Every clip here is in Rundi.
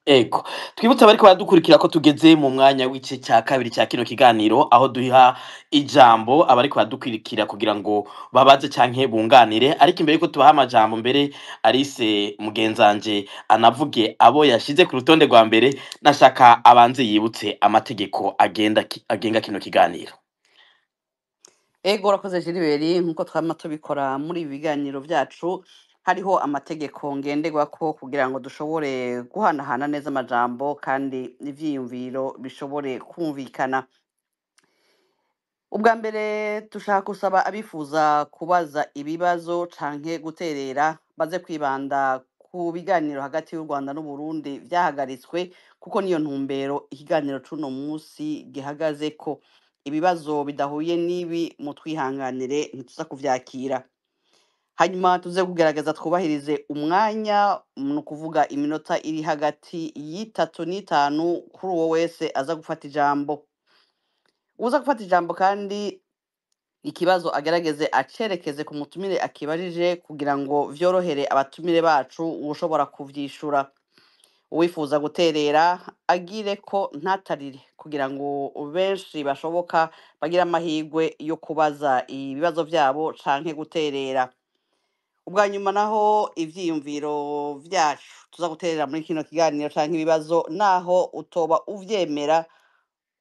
Ego, twibutse abariko baradukurikira ko tugeze mu mwanya w'igice cya kabiri cya kino kiganiro, aho duha ijambo abariko baradukurikira kugira ngo babaze canke bunganire. Ariko imbere yuko tubaha amajambo, mbere Alice mugenzanje anavuge abo yashize ku rutonde rwa mbere, nashaka abanze yibutse amategeko agenda agenga kino kiganiro. Ego, urakoze Gilbert. Nkuko twama tubikora muri ibi biganiro byacu, hariho amategeko ngenderwako kugira ngo dushobore guhanahana neza amajambo kandi ivyiyumviro bishobore kumvikana. Ubwa mbere, dushaka gusaba abifuza kubaza ibibazo canke guterera baze kwibanda ku biganiro hagati y'u Rwanda n'Uburundi vyahagaritswe, kuko niyo ntumbero ikiganiro c'uno munsi gihagazeko. Ibibazo bidahuye n'ibi, mutwihanganire, ntituza kuvyakira. Hanyuma tuze kugerageza twubahirize umwanya, ni ukuvuga iminota iri hagati y'itatu n'itanu kuri uwo wese aza gufata ijambo. Uza gufata ijambo kandi, ikibazo agerageze acerekeze ku mutumire akibajije, kugira ngo vyorohere abatumire bacu ushobora kuvyishura. Uwifuza guterera agire ko ntatarire, kugira ngo benshi bashoboka bagire amahirwe yo kubaza ibibazo vyabo canke guterera. Ubwa nyuma naho, ivyiyumviro vyacu tuza guterera muri kino kiganiro canke ibibazo, naho utoba uvyemera,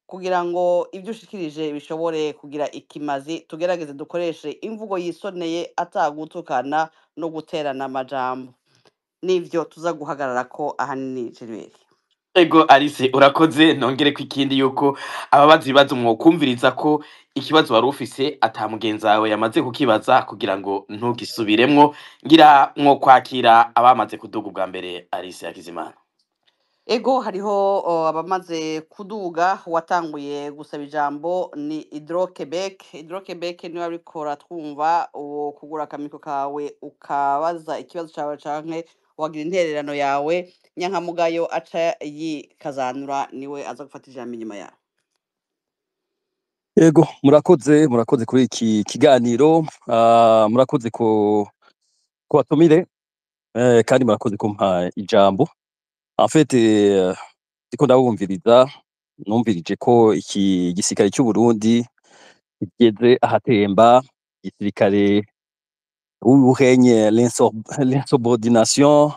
kugira ngo ibyo ushikirije bishobore kugira ikimazi, tugerageze dukoreshe imvugo yisoneye, atagutukana no guterana amajambo. Nivyo tuza guhagarara ko ahanini, Gilbert. Ego Alice, urakoze. Nongere ko ikindi yuko ababaza ibibazo mwokumviriza ko ikibazo wari ufise ata mugenzi wawe yamaze kukibaza, kugira ngo ntugisubiremwo. Ngira mwo kwakira abamaze kuduga ubwa mbere, Alice Hakizimana. Ego, hariho abamaze kuduga. Watanguye gusaba ijambo ni Hydro Quebec. Hydro Quebec, niwe ariko twumva, uwo kugura akamiko kawe ukabaza ikibazo cawe canke wagira intererano yawe. Nyankamugayo aca yikazanura, niwe aza gufata ijambo inyuma yawe. Ego, murakoze, murakoze kuri iki kiganiro, murakoze ku batumire, kandi murakoze kumpa ijambo. En fait, ndiko ndabumviriza, numvirije ko iki gisirikare cy'u Burundi kigeze ahatemba, igisirikare où règne l'insubordination,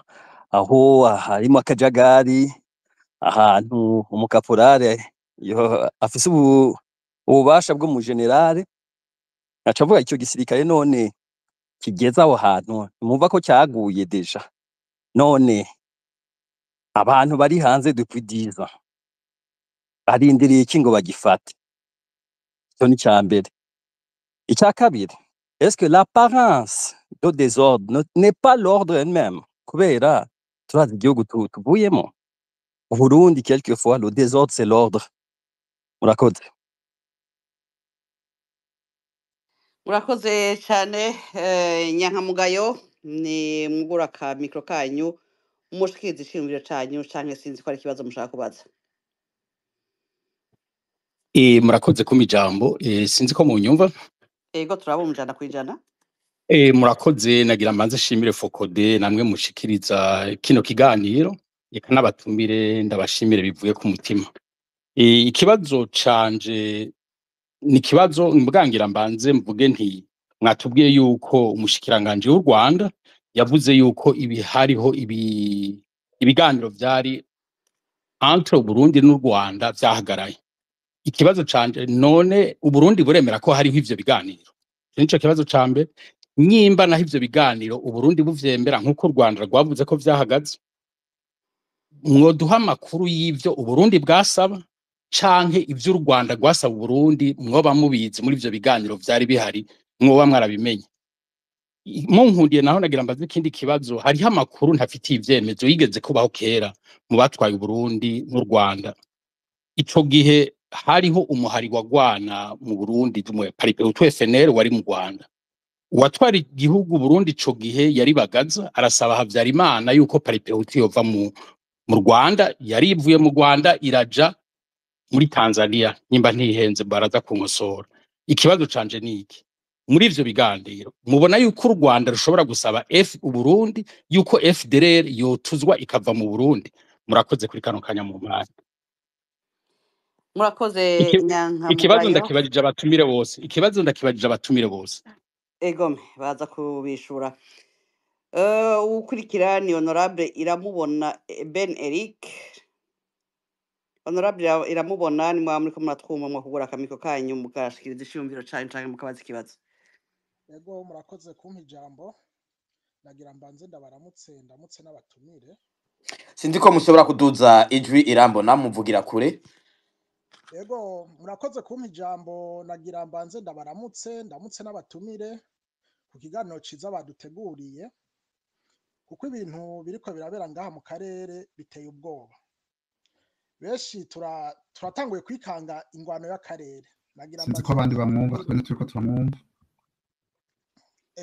aho harimo akajagari, ahantu umukaporale afise ububasha bw'umujenerale. Aca avuga ico gisirikare none kigeze aho hantu, ntimwumva ko cyaguye déjà? None abantu bari hanze depuis 10 ans barindiriye iki ngo bagifate? Ico ni ica mbere. Icya kabiri, est-ce que l'apparence de désordre n'est pas l'ordre elle-même? Kubera turazi igihugu tuvuyemo, Uburundi, quelquefois le désordre, c'est l'ordre. Murakoze. Murakoze cyane, Nyankamugayo. Ni mwugura ka mikro kanyu, mushikirize iciyumviro canyu, canke sinzi ko ari ikibazo mushaka kubaza. Murakoze kumpa ijambo. Sinzi ko munyumva. Ego, turabumva 100%. Murakoze. Nagira mbanze shimire FOCODE namwe mushikiriza kino kiganiro, eka n'abatumire ndabashimire bivuye ku mutima. Ikibazo canje ni ikibazo mbwangira mbanze mvuge nti mwatubwiye yuko umushikiranganje w'u Rwanda yavuze yuko ibi hariho ibiganiro vyari entre Burundi n'u Rwanda vyahagaraye. Ikibazo canje, none Uburundi buremera ko hariho ivyo biganiro? Ico nico kibazo ca mbere. Nyimba naho ivyo biganiro Uburundi buvyemera nk'uko u Rwanda rwavuze ko vyahagaze, mwoduha amakuru y'ivyo Uburundi bwasaba canke ivyo u Rwanda rwasaba Uburundi, mwoba mubizi muri ivyo biganiro vyari bihari, mwoba mwarabimenye? Munkundiye naho nagira mbaze ikindi kibazo. Hariho amakuru ntafitiye ivyemezo yigeze kubaho kera mu batwaye Uburundi n'u Rwanda. Ico gihe hariho umuhari wagwana mu Burundi, Palipehutu FNL, wari mu Rwanda. Uwatwara igihugu Burundi ico gihe yari Bagaza, arasaba Habyarimana yuko Palipehutu yova mu Rwanda. Yari ivuye mu Rwanda iraja muri Tanzania, nimba ntihenze baraza kunkosora. Ikibazo canje ni iki: muri ivyo biganiro mubona yuko u Rwanda rushobora gusaba Uburundi yuko FDLR yotuzwa ikava mu Burundi? Murakoze kuri kano kanya mu mpande. Murakoze. Ikibazo Nyankamugayo. Ndakibajije abatumire bose. Ikibazo ndakibajije abatumire bose. Egome baza kubishura. Ukurikira ni Honorable Iramubona Ben Eric. Honorable Iramubona, ni mwaba muriko muratwumva, mwakugura akamiko kanyu mugashikiriza iciyumviro canyu canke mukabaza ikibazo. Ego, murakoze kumpa ijambo. Nagira mbanze ndabaramutse, ndamutse n'abatumire. Sinzi ko mushobora kuduza ijwi, Irambona, muvugira kure. Ego, murakoze kumpa ijambo. Nagira mbanze ndabaramutse, ndamutse n'abatumire ku kiganiro ciza baduteguriye, kuko ibintu biriko birabera ngaha mu karere biteye ubwoba. Benshi turatanguye kwikanga ingwano y'akarere. Nagira Sinzi ko mbanze abandi bamwumva, twe ntituriko turamwumva.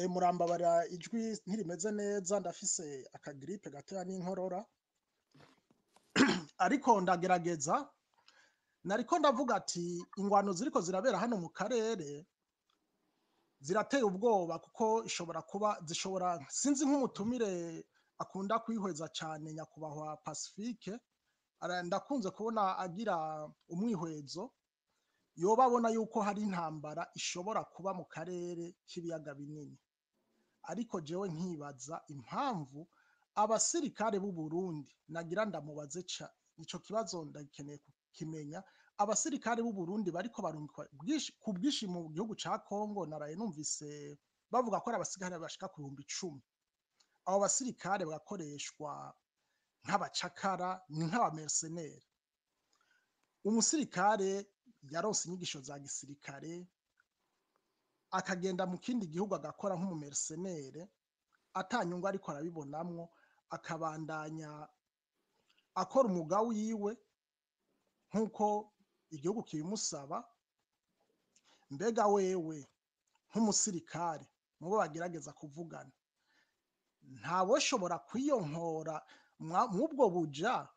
Murambabara, ijwi ntirimeze neza, ndafise akagripe gatoya n'inkorora, ariko ndagerageza. Nariko ndavuga ati ingwano ziriko zirabera hano mu karere zirateye ubwoba, kuko ishobora kuba zishobora, sinzi, nk'umutumire akunda kwihweza cyane, nyakubahwa Pacifique, ndakunze kubona agira umwihwezo, yoba abona yuko hari intambara ishobora kuba mu karere k'ibiyaga binini. Ariko jewe nkibaza impamvu abasirikare b'u Burundi, nagira ndamubaze ca ico kibazo, ndakeneye kukimenya, abasirikare b'u Burundi bariko barungikwa ku bwinshi mu gihugu ca Kongo. Naraye numvise bavuga ko ari abasirikare bashika ku 10,000. Abo basirikare bagakoreshwa nk'abacakara, ni nk'abamercenaires. Umusirikare yaronse inyigisho za gisirikare akagenda mu kindi gihugu agakora nk'umumercenaire atanyungu ariko arabibonamwo, akabandanya akora umwuga wiwe nk'uko igihugu kibimusaba. Mbega wewe nk'umusirikare mubo bagerageza kuvugana, ntawoshobora kwiyonkora mw'ubwo buja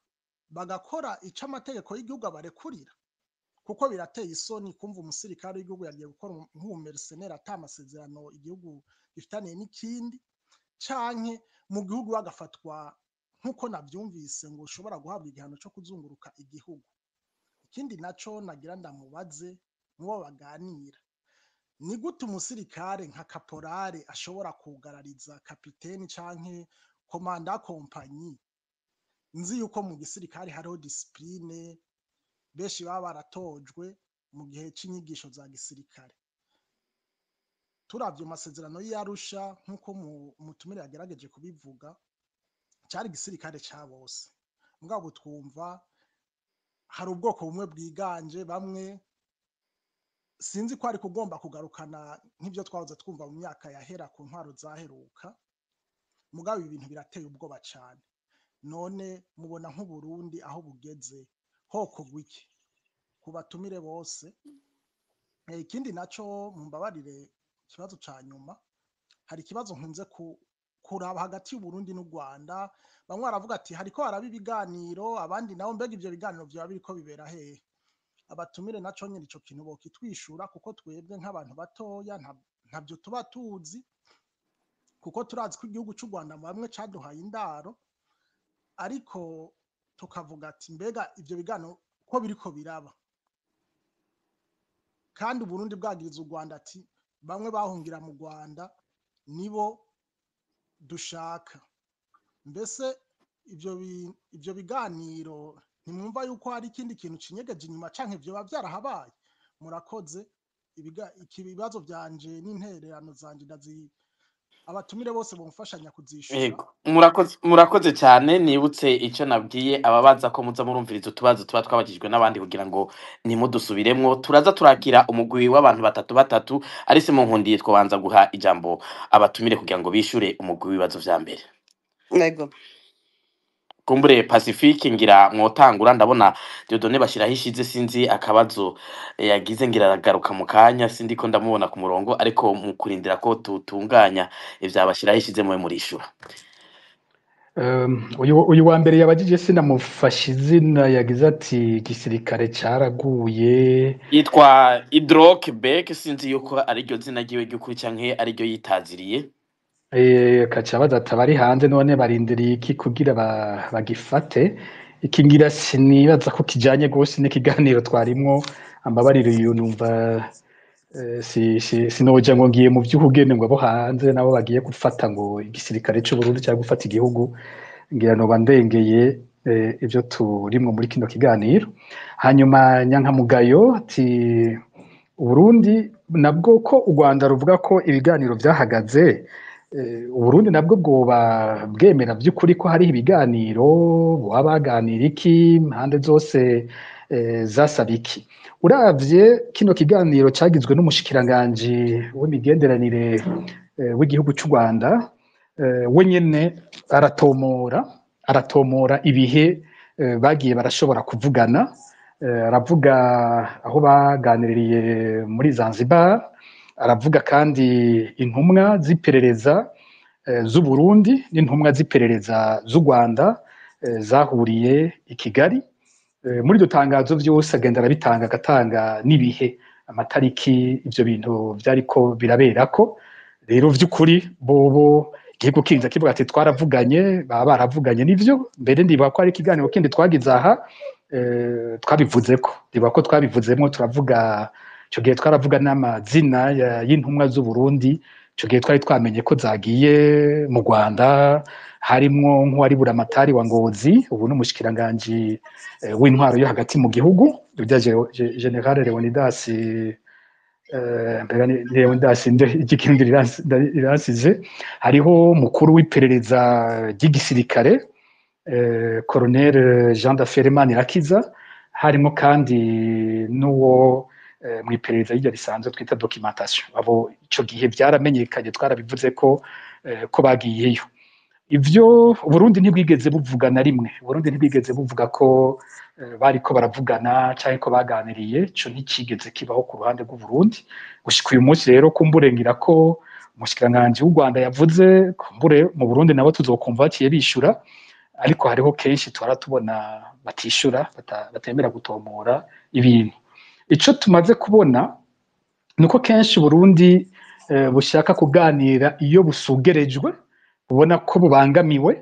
bagakora ico amategeko y'igihugu abarekurira? Kuko birateye isoni kumva umusirikare w'igihugu yagiye gukora nk'umumercenaire ata amasezerano igihugu gifitaniye n'ikindi, canke mu gihugu bagafatwa nk'uko navyumvise ngo ushobora guhabwa igihano co kuzunguruka igihugu. Ikindi naco nagira ndamubaze, mubo baganira, ni gute umusirikare nka caporal ashobora kugarariza kapiteni canke commandant compagnie? Nzi yuko mu gisirikare hariho discipline, benshi baba baratojwe mu gihe c'inyigisho za gisirikare. Turavye amasezerano y'Arusha, nk'uko umutumire yagerageje kubivuga, cari igisirikare ca bose. Mugabo twumva hari ubwoko bumwe bwiganje bamwe, sinzi ko ari kugomba kugarukana nk'ivyo twahoze twumva mu myaka yahera ku ntwaro zaheruka. Mugabo ibi bintu birateye ubwoba cane. None mubona nk'Uburundi aho bugeze hokorwa iki? Ku batumire bose. Ikindi naco, mumbabarire, ikibazo ca nyuma, hari ikibazo nkunze kuraba hagati y'Uburundi n'u Rwanda. Bamwe baravuga ati hariko haraba ibiganiro, abandi nabo mbega ivyo biganiro vyoba biriko bibera hehe? Abatumire naco nyene ico kintu bokitwishura, kuko twebwe nk'abantu batoya ntavyo tuba tuzi, kuko turazi ko igihugu c'u Rwanda bamwe caduhaye indaro, ariko tukavuga ati mbega ivyo biganiro ko biriko biraba kandi Uburundi bwagiriza u Rwanda ati bamwe bahungira mu Rwanda nibo dushaka? Mbese ivyo biganiro ntimwumva yuko hari ikindi kintu cinyegeje inyuma, canke vyoba vyarahabaye? Murakoze. Ibibazo vyanje n'intererano zanje ndazi abatumire bose bomfashanya kuzishura. Yego, murakoze, murakoze cyane. Nibutse icyo nabwiye ababaza ko muza murumviriza utubazo tuba twabajijwe n'abandi kugira ngo ntimudusubiremwo. Turaza turakira umugwi w'abantu batatu batatu, ariko mu nkundiye twabanza guha ijambo abatumire kugira ngo bishure umugwi w'ibibazo vya mbere. Yego. Kumbure Pacifique, ngira mwotangura. Ndabona Dieudonné bashyiraho ishize, sinzi akabazo yagize, ngira aragaruka mu kanya, sindi ko ndamubona ku murongo, ariko mu kurindira ko tutunganya ivya bashyiraho ishize, mube murishura. Uyu wa mbere yabajije sinamufashe izina, yagize ati igisirikare caraguye. Yitwa Idrock Beck, sinzi yuko ariryo zina ryiwe ry'ukuri canke ariryo yitaziriye. Akaca abaza ati abari hanze none barindiriye iki kugira bagifate? Iki ngira sinibaza ko kijanye gose n'ikiganiro twarimwo, ambabarire, uyu numva sinoja ngo ngiye mu vy'ubugene, ngo abo hanze nabo bagiye gufata ngo igisirikare c'Uburundi cyangwa gufata igihugu, ngira noba ndengeye ivyo turimwo muri kino kiganiro. Hanyuma Nyankamugayo ati: "Uburundi nabwo, ko u Rwanda ruvuga ko ibiganiro vyahagaze, Uburundi nabwo bwoba bwemera by'ukuri ko hariho ibiganiro? Boba baganira iki? Impande zose zasaba iki?" Uravye kino kiganiro cagizwe n'umushikiranganji w'imigenderanire w'igihugu c'u Rwanda, we nyene aratomora ibihe bagiye barashobora kuvugana. Aravuga aho baganiriye muri Zanzibar, aravuga kandi intumwa z'iperereza z'u Burundi n'intumwa z'iperereza z'u Rwanda zahuriye i Kigali. Muri iryo tangazo vyose agenda arabitanga, agatanga n'ibihe, amatariki ivyo bintu vyariko biraberako. Rero vy'ukuri bobo igihugu kinza kivuga ati twaravuganye, baba baravuganye nivyo. Mbere ndibuka ko ari ikiganiro kindi twagize aha, twabivuzeko, ndibuka ko twabivuzemwo, turavuga ico gihe, twaravuga n'amazina y'intumwa z'u Burundi. Ico gihe twari twamenye ko zagiye mu Rwanda, harimwo nk'uwari buramatari wa Ngozi, ubu n'umushikiranganji w'intwaro yo hagati mu gihugu, urya General Leonidas, mbega ni Leonidas nde? Igikirundi riransize. Hariho mukuru w'iperereza ry'igisirikare, Colonel Jean Daferre Manirakiza, harimo kandi n'uwo mu iperereza hirya risanzwe twita documentation. Abo ico gihe vyaramenyekanye, twarabivuze ko bagiyeyo. Ivyo Burundi ntibwigeze buvuga na rimwe, Burundi ntibwigeze buvuga ko bariko baravugana canke ko baganiriye. Ico nticigeze kibaho ku ruhande rw'u Burundi gushika uyu munsi. Rero kumburengira ko umushikiranganji w'u Rwanda yavuze, kumbure mu Burundi nabo tuzokumva baciye bishura, ariko hariho kenshi twara tubona batishura, batemera gutomora ibintu. Ico tumaze kubona nuko kenshi Burundi bushaka kuganira iyo busugerejwe, ubona ko bubangamiwe.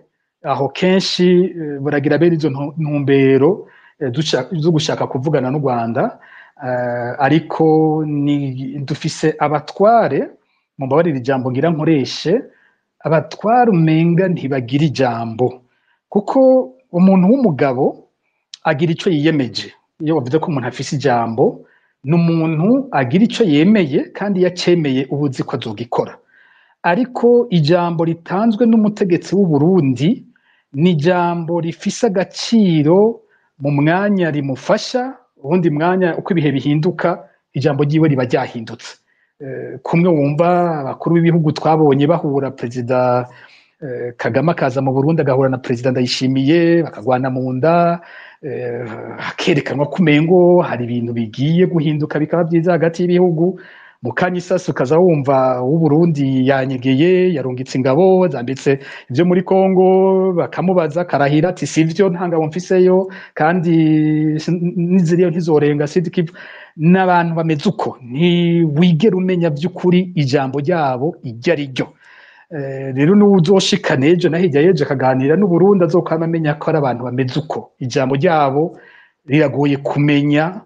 Aho kenshi buragira bene izo ntumbero zo gushaka kuvugana n'u Rwanda, ariko ni dufise abatware, mumbabarire ijambo ngira nkoreshe, abatware umenga ntibagira ijambo, kuko umuntu w'umugabo agira ico yiyemeje. Iyo bavuze ko umuntu afise ijambo, ni umuntu agira ico yemeye, kandi iyo acemeye uba uzi ko azogikora. Ariko ijambo ritanzwe n'umutegetsi w'u Burundi ni ijambo rifise agaciro mu mwanya rimufasha, uwundi mwanya uko ibihe bihinduka ijambo ryiwe riba ryahindutse. Kumwe wumva abakuru b'ibihugu twabonye bahura, Perezida Kagame akaza mu Burundi agahura na Perezida Ndayishimiye, bakagwana mu nda, hakerekanwa ko umengo hari ibintu bigiye guhinduka bikaba byiza hagati y'ibihugu. Mu kanya isasi ukaza wumva uw'Uburundi yanyegeye, yarungitse ingabo zambitse ivyo muri Kongo, bakamubaza karahira ati sivyo, nta ngabo mfiseyo, kandi niziriyo ntizorenga Sud Kivu. N'abantu bameze uko ntiwigera umenya vy'ukuri ijambo ryabo iryo ari ryo. Rero n'uwuzoshika n'ejo na hirya y'ejo akaganira n'Uburundi azokwama amenya ko ari abantu bameze uko, ijambo ryabo riragoye kumenya.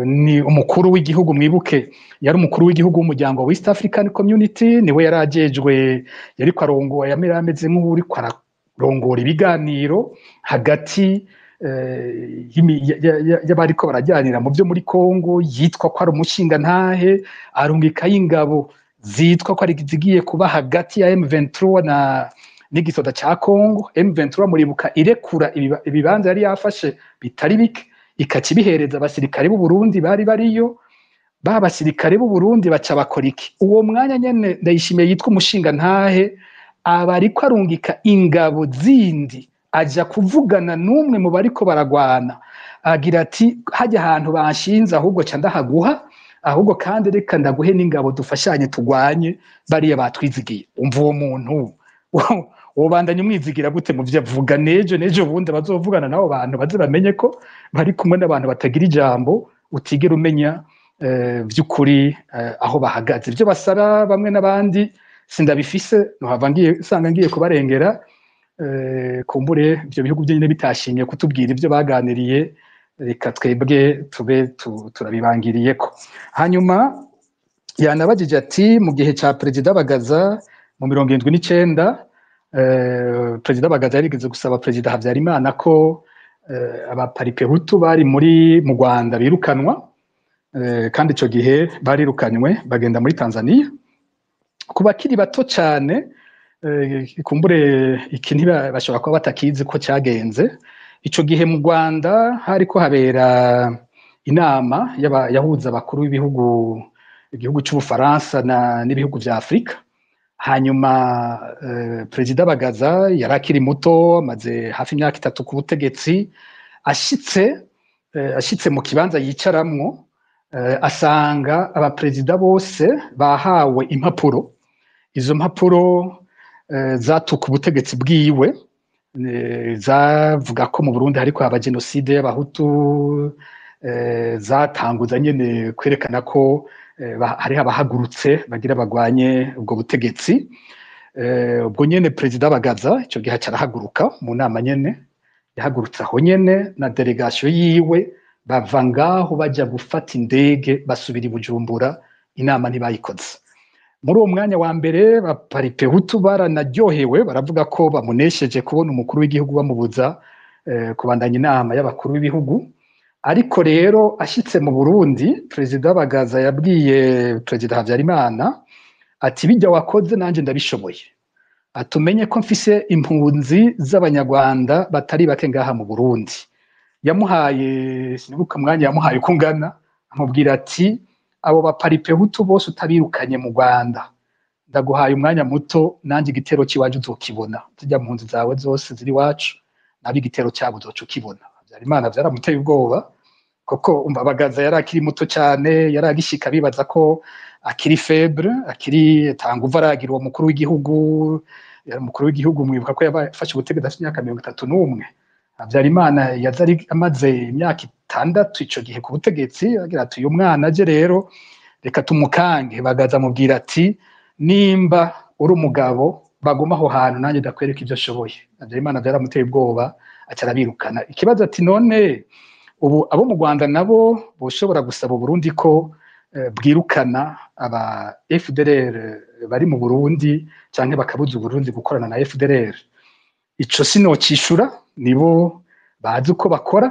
Ni umukuru w'igihugu, mwibuke yari umukuru w'igihugu w'umuryango wa East African Community, niwe yari ajejwe, yariko arongora, yamera ameze nk'uwuriko ararongora ibiganiro hagati y'abariko barajyanira mu byo muri Kongo. Yitwa ko ari umushingantahe, arungikayo ingabo zitwa ko ari zigiye kuba hagati ya M23 na n'igisoda ca Kongo. M23 muribuka irekura ibibanza yari yafashe bitari bike, ikaca ibihereza abasirikare b'u Burundi bari bariyo. Ba basirikare b'u Burundi baca bakora iki? Uwo mwanya nyene Ndayishimiye yitwa umushingantahe aba ariko arungika ingabo zindi, aja kuvugana n'umwe mu bariko baragwana, agira ati hajya ahantu banshinze ahubwo ca ndahaguha, ahubwo kandi reka ndaguhe n'ingabo dufashanye tugwanye bariya batwizigiye. Umva, uwo muntu wobandanya umwizigira gute mu vyo avuga? Nejo nejo bundi bazovugana n'abo bantu baze bamenye ko bari kumwe n'abantu batagira ijambo, utigera umenya vy'ukuri aho bahagaze. Ivyo basaba bamwe n'abandi sindabifise, nohava ngiye usanga ngiye kubarengera. Kumbure ivyo bihugu byonyine bitashimye kutubwira ivyo baganiriye, reka twebwe tube turabibangiriyeko. Hanyuma yanabajije ati mu gihe ca Perezida Bagaza mu 79, Perezida Bagaza yarigeze gusaba Perezida Habyarimana ko abaparipehutu bari mu Rwanda birukanwa, kandi ico gihe barirukanywe bagenda muri Tanzania. Ku bakiri bato cane, kumbure iki ntibashobora kuba batakizi ko cyagenze. Ico gihe mu Rwanda hariko habera inama yahuza abakuru b'ibihugu, igihugu c'Ubufaransa n'ibihugu vya Afrika. Hanyuma Perezida Bagaza yari akiri muto, amaze hafi imyaka 3 ku butegetsi. Ashitse mu kibanza yicaramwo, asanga abaperezida bose bahawe impapuro. Izo mpapuro zatuka ubutegetsi bwiwe, zavuga ko mu Burundi hariko haba genocide y'abahutu, zatanguza nyene kwerekana ko hariho abahagurutse bagira bagwanye ubwo butegetsi. Ubwo nyene Perezida Bagaza ico gihe acarahaguruka mu nama nyene, yahagurutse aho nyene na delegation yiwe, bava ngaho baja gufata indege basubira i Bujumbura. Inama ntibayikoze. Muri uwo mwanya wa mbere baparipehutu baranaryohewe, baravuga ko bamunesheje kubona umukuru w'igihugu bamubuza kubandanya inama y'abakuru b'ibihugu. Ariko rero ashitse mu Burundi, Perezida Bagaza yabwiye Perezida Habyarimana ati bijya wakoze nanje ndabishoboye, atumenye ko mfise impunzi z'abanyarwanda batari bake ngaha mu Burundi. Yamuhaye, sinibuka umwanya yamuhaye uko ungana, amubwira ati abo baparipehutu bose utabirukanye mu Rwanda, ndaguhaye umwanya muto, nanjye igitero c'iwacu uzokibona, zijya mpunzi zawe zose ziri iwacu nabi igitero cyabo uzoca ukibona. Habyarimana vyaramuteye ubwoba, kuko umva Bagaza yari akiri muto cyane, yari agishika bibaza ko akiri faible, akiri tanguva aragira uwo mukuru w'igihugu. Yari umukuru w'igihugu, mwibuka ko yafashe ubutegetsi afite imyaka 31. Habyarimana yaza ari amaze imyaka 6 ico gihe ku butegetsi, agira ati uyu mwana aje rero reka tumukange. Bagaza amubwira ati nimba uri umugabo baguma aho hantu nanjye ndakwereka ibyo ashoboye. Habyarimana vyaramuteye ubwoba, aca arabirukana. Ikibazo ati none ubu abo mu Rwanda nabo boshobora gusaba Burundi ko bwirukana aba FDLR bari mu Burundi, canke bakabuza Burundi gukorana na FDLR? Ico sinocishura, nibo bazi uko bakora.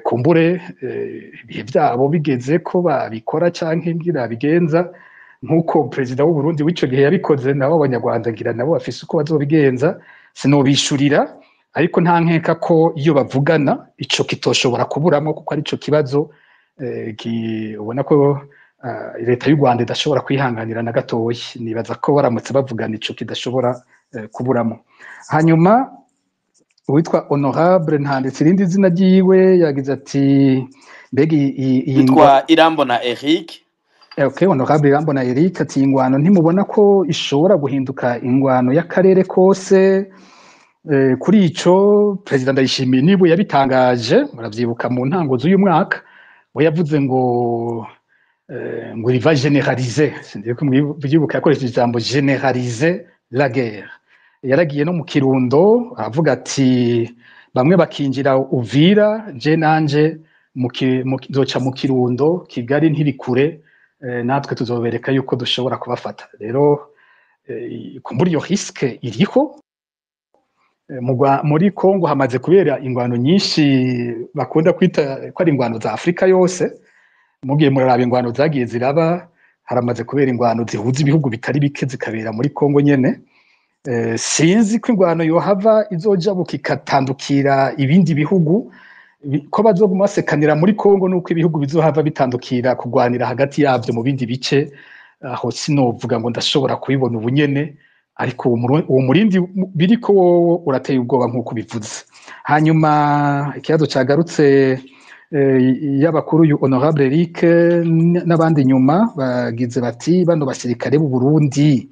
Kumbure ibihe vyabo bigeze ko babikora canke ngira bigenza nkuko Perezida w'u Burundi w'ico gihe yabikoze, nabo abanyarwanda ngira nabo bafise uko bazobigenza, sinobishurira. Ariko nta nkeka ko iyo bavugana ico kitoshobora kuburamo, kuko ari ico kibazo ubona ko leta y'u Rwanda idashobora kwihanganira na gatoyi. Nibaza ko baramutse bavugana ico kidashobora kuburamo. Hanyuma uwitwa Honorable, ntanditse irindi zina ryiwe, yagize ati mbega iyi Witwa Irambona Eric. Okay, Honorable Irambona Eric ati ingwano ntimubona ko ishobora guhinduka ingwano y'akarere kose? Kuri ico Perezida Ndayishimiye niwe yabitangaje, muravyibuka mu ntango z'uyu mwaka, we yavuze ngo il va généraliser, sinzi ko mwibuka yakoresheje ijambo généraliser la guerre. Yaragiye no mu Kirundo aravuga ati bamwe bakinjira Uvira, je nanje nzoca mu Kirundo, Kigali ntibikure, natwe tuzobereka yuko dushobora kubafata. Rero kumbura iyo risque iriho. Muri Kongo hamaze kubera ingwano nyinshi bakunda kwita ko ari ingwano za Afrika yose. Mugiye muraraba ingwano zagiye ziraba, haramaze kubera ingwano zihuza ibihugu bitari bike zikabera muri Kongo nyene. Sinzi ko ingwano yohava izojabuka ikatandukira ibindi bihugu, ko bazoguma basekanira muri Kongo nuko ibihugu bizohava bitandukira kugwanira hagati yavyo mu bindi bice. Aho sinovuga ngo ndashobora kubibona ubu nyene, ariko uwo murindi biriko wowo urateye ubwoba nkuko bivuze. Hanyuma ikibazo cagarutse y'abakuru uyu Honorable Eric n'abandi nyuma bagize bati bano basirikare b'u Burundi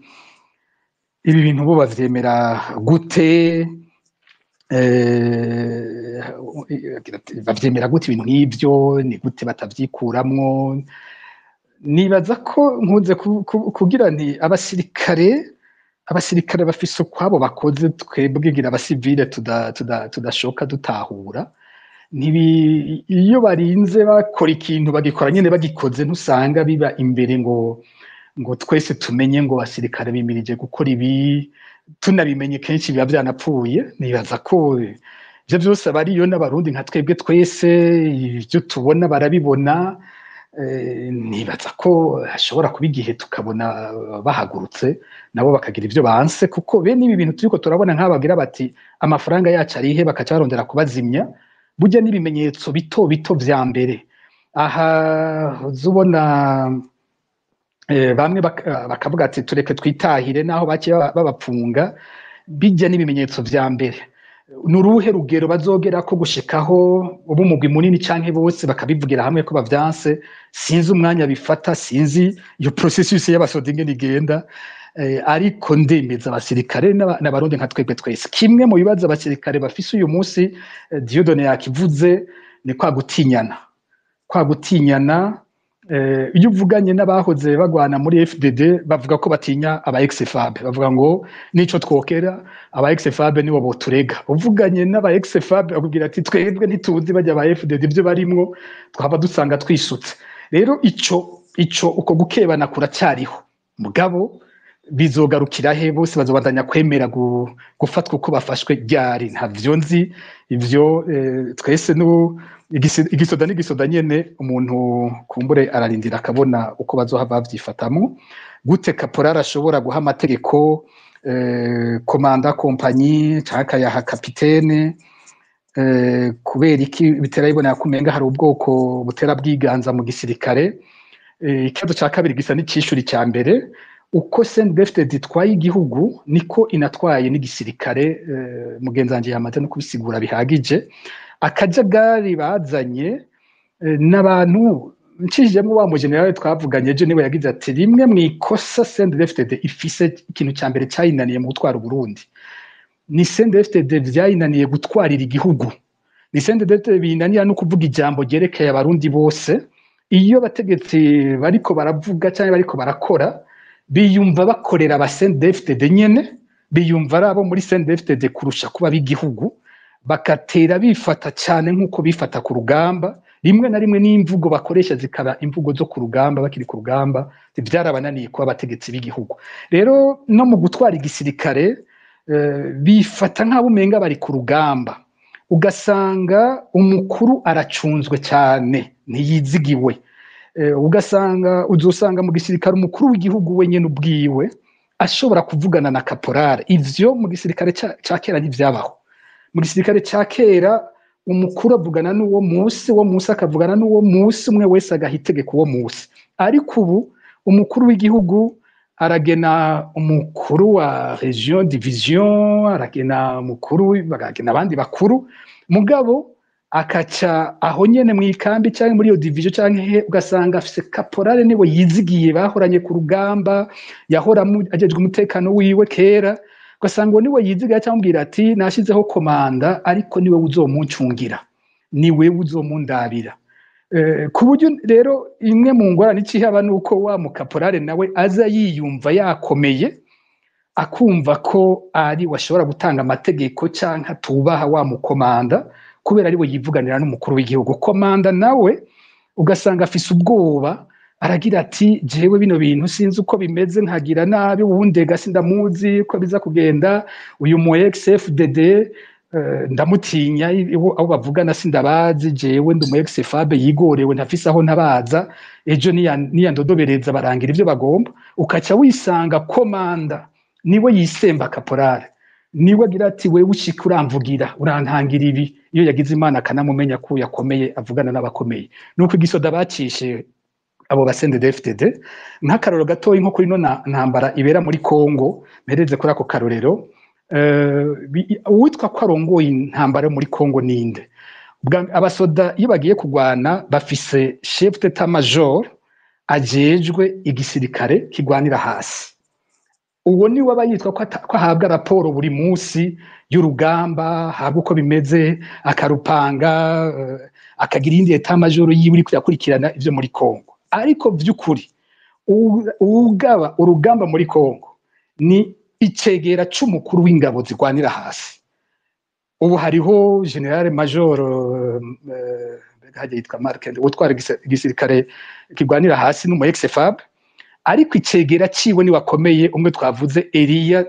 ibi bintu bo bavyemera gute? Bavyemera gute ibintu nk'ivyo? Ni gute batavyikuramwo? Nibaza ko nkunze kugira nti abasirikare Abasirikare bafise ukwabo bakoze, twebwe ngira abasivile tudashoka dutahura. Ntibi iyo barinze bakora ikintu, bagikora nyene bagikoze, ntusanga biba imbere ngo twese tumenye ngo abasirikare bimirije gukora ibi. Tunabimenye kenshi biba vyanapfuye. Nibaza ko ivyo vyose abariyo n'Abarundi nka twebwe twese, ivyo tubona barabibona. Nibaza ko hashobora kuba igihe tukabona bahagurutse nabo bakagira ivyo banse, kuko bene ibi bintu turiko turabona, nk'abagira bati amafaranga yacu arihe, bakaca barondera kubazimya, burya n'ibimenyetso bito bito vya mbere. Aha uzubona bamwe bakavuga ati tureke twitahire naho baciye babapfunga. Bijya n'ibimenyetso vya mbere. Ni uruhe rugero bazogera ko gushikaho ubu umugwi munini canke bose bakabivugira hamwe ko bavyanse? Sinzi umwanya bifata, sinzi iyo processus y'abasoda ingene igenda, ariko ndemeza abasirikare n'Abarundi nka twebwe twese. Kimwe mu bibazo abasirikare bafise uyu munsi, Dieudonné yakivuze, ni kwa gutinyana, kwa gutinyana. Iyo uvuganye n'abahoze bagwana muri FDD, bavuga ko batinya aba ex-FAB, bavuga ngo nico twokera aba ex-FAB nibo boturega. Uvuganye n'aba ex-FAB bakubwira ati twebwe ntituzi bajya aba FDD ibyo barimwo, twaba dusanga twisutse. Rero ico uko gukebana kuracyariho, mugabo bizogarukira he? Bose bazobandanya kwemera gufatwa uko bafashwe ryari? Ntavyo nzi ivyo. Twese nu igisoda n'igisoda nyene, umuntu kumbure ararindira akabona uko bazohava bavyifatamo gute. Caporal ashobora guha amategeko commandant compagnie canke akayaha capitaine, kubera iki bitera bibonera ko umenga hari ubwoko butera bwiganza mu gisirikare? Ikibazo ca kabiri gisa n'icishuri ca mbere. Uko CNDD-FDD itwaye igihugu niko inatwaye n'igisirikare. Mugenzi wanje yamaze no kubisigura bihagije. Akajagari bazanye n'abantu ncishijemo wa mu général twavuganye ejo, niwe yagize ati rimwe mu ikosa CNDD-FDD ifise, ikintu ca mbere cayinaniye mu gutwara Uburundi, ni CNDD-FDD vyayinaniye gutwarira igihugu, ni CNDD-FDD binanira no kuvuga ijambo ryerekeye Abarundi bose. Iyo abategetsi bariko baravuga cyangwa bariko barakora, biyumva bakorera aba CNDD-FDD nyene, biyumva ari abo muri CNDD-FDD kurusha kuba b'igihugu, bagatera bifata cyane nk'uko bifata ku rugamba. Rimwe na rimwe n'imvugo bakoresha zikaba imvugo zo ku rugamba, bakiri ku rugamba. Byarabananiye kuba abategetsi b'igihugu. Rero no mu gutwara igisirikare bifata nk'abo umenga bari ku rugamba, ugasanga umukuru aracunzwe cyane, ntiyizigiwe. Ugasanga uzosanga mu gisirikare umukuru w'igihugu wenyine ubwiwe ashobora kuvugana na caporal. Ivyo mu gisirikare ca kera ntivyabaho. Mu gisirikare ca kera umukuru avugana n'uwo musi, uwo musi akavugana n'uwo musi, umwe wese agaha itegeko uwo musi. Ariko ubu umukuru w'igihugu aragena umukuru wa région, division, aragena umukuru, bagagena abandi bakuru, mugabo akaca aho nyene mu ikambi cyangwa muri iyo division cyangwa he, ugasanga afise caporal niwe yizigiye, bahoranye ku rugamba, yahora ajejwe umutekano wiwe kera, ugasanga uwo niwe yizigiye, cyangwa amubwira ati nashizeho commandant, ariko niwe uzomuncungira, niwe uzomundabira. Ku buryo rero imwe mu ngorane ikihaba nuko wa mukaporale nawe aza yiyumva yakomeye, akumva ko ari washobora gutanga amategeko canke atubaha wa mukomanda kubera ari we yivuganira n'umukuru w'igihugu. Commandant nawe ugasanga afise ubwoba, aragira ati jewe bino bintu sinzi uko bimeze, nkagira nabi uwundega sindamuzi ko biza kugenda, uyu mu ex-FDD ndamutinya, abo bavugana sindabazi, jewe ndi umu ex-FAB yigorewe, ntafise aho ntabaza, ejo niyandodobereza barangira ivyo bagomba. Ukaca wisanga commandant niwe yisemba caporal, niwe agira ati wewe ushika uramvugira, urantangira ibi. Iyo yagize Imana akanamumenya ko yakomeye, avugana n'abakomeye. Nuko igisoda bacishe abo ba CNDD-FDD. Nk'akarorero gatoyi, nko kuri no ntambara ibera muri Congo, mpereze kuri ako karorero, uwitwa ko arongoye intambara yo muri Congo ninde? Abasoda iyo bagiye kugwana bafise chef d'état major ajejwe igisirikare kigwanira hasi. Uwo niwe aba yitwa ko ahabwa raporo buri munsi y'urugamba, ahabwa uko bimeze, akarupanga, akagira iyindi état major yiwe iriko irakurikirana ivyo muri Congo. Ariko vy'ukuri uwugaba urugamba muri Congo ni Icegera c'umukuru w'ingabo zigwanira hasi, ubu hariho général major, hajya yitwa Mark, utwara igisirikare kigwanira hasi, n'umu ex-FAB, ariko icegera ciwe ni wakomeye, umwe twavuze, Eliya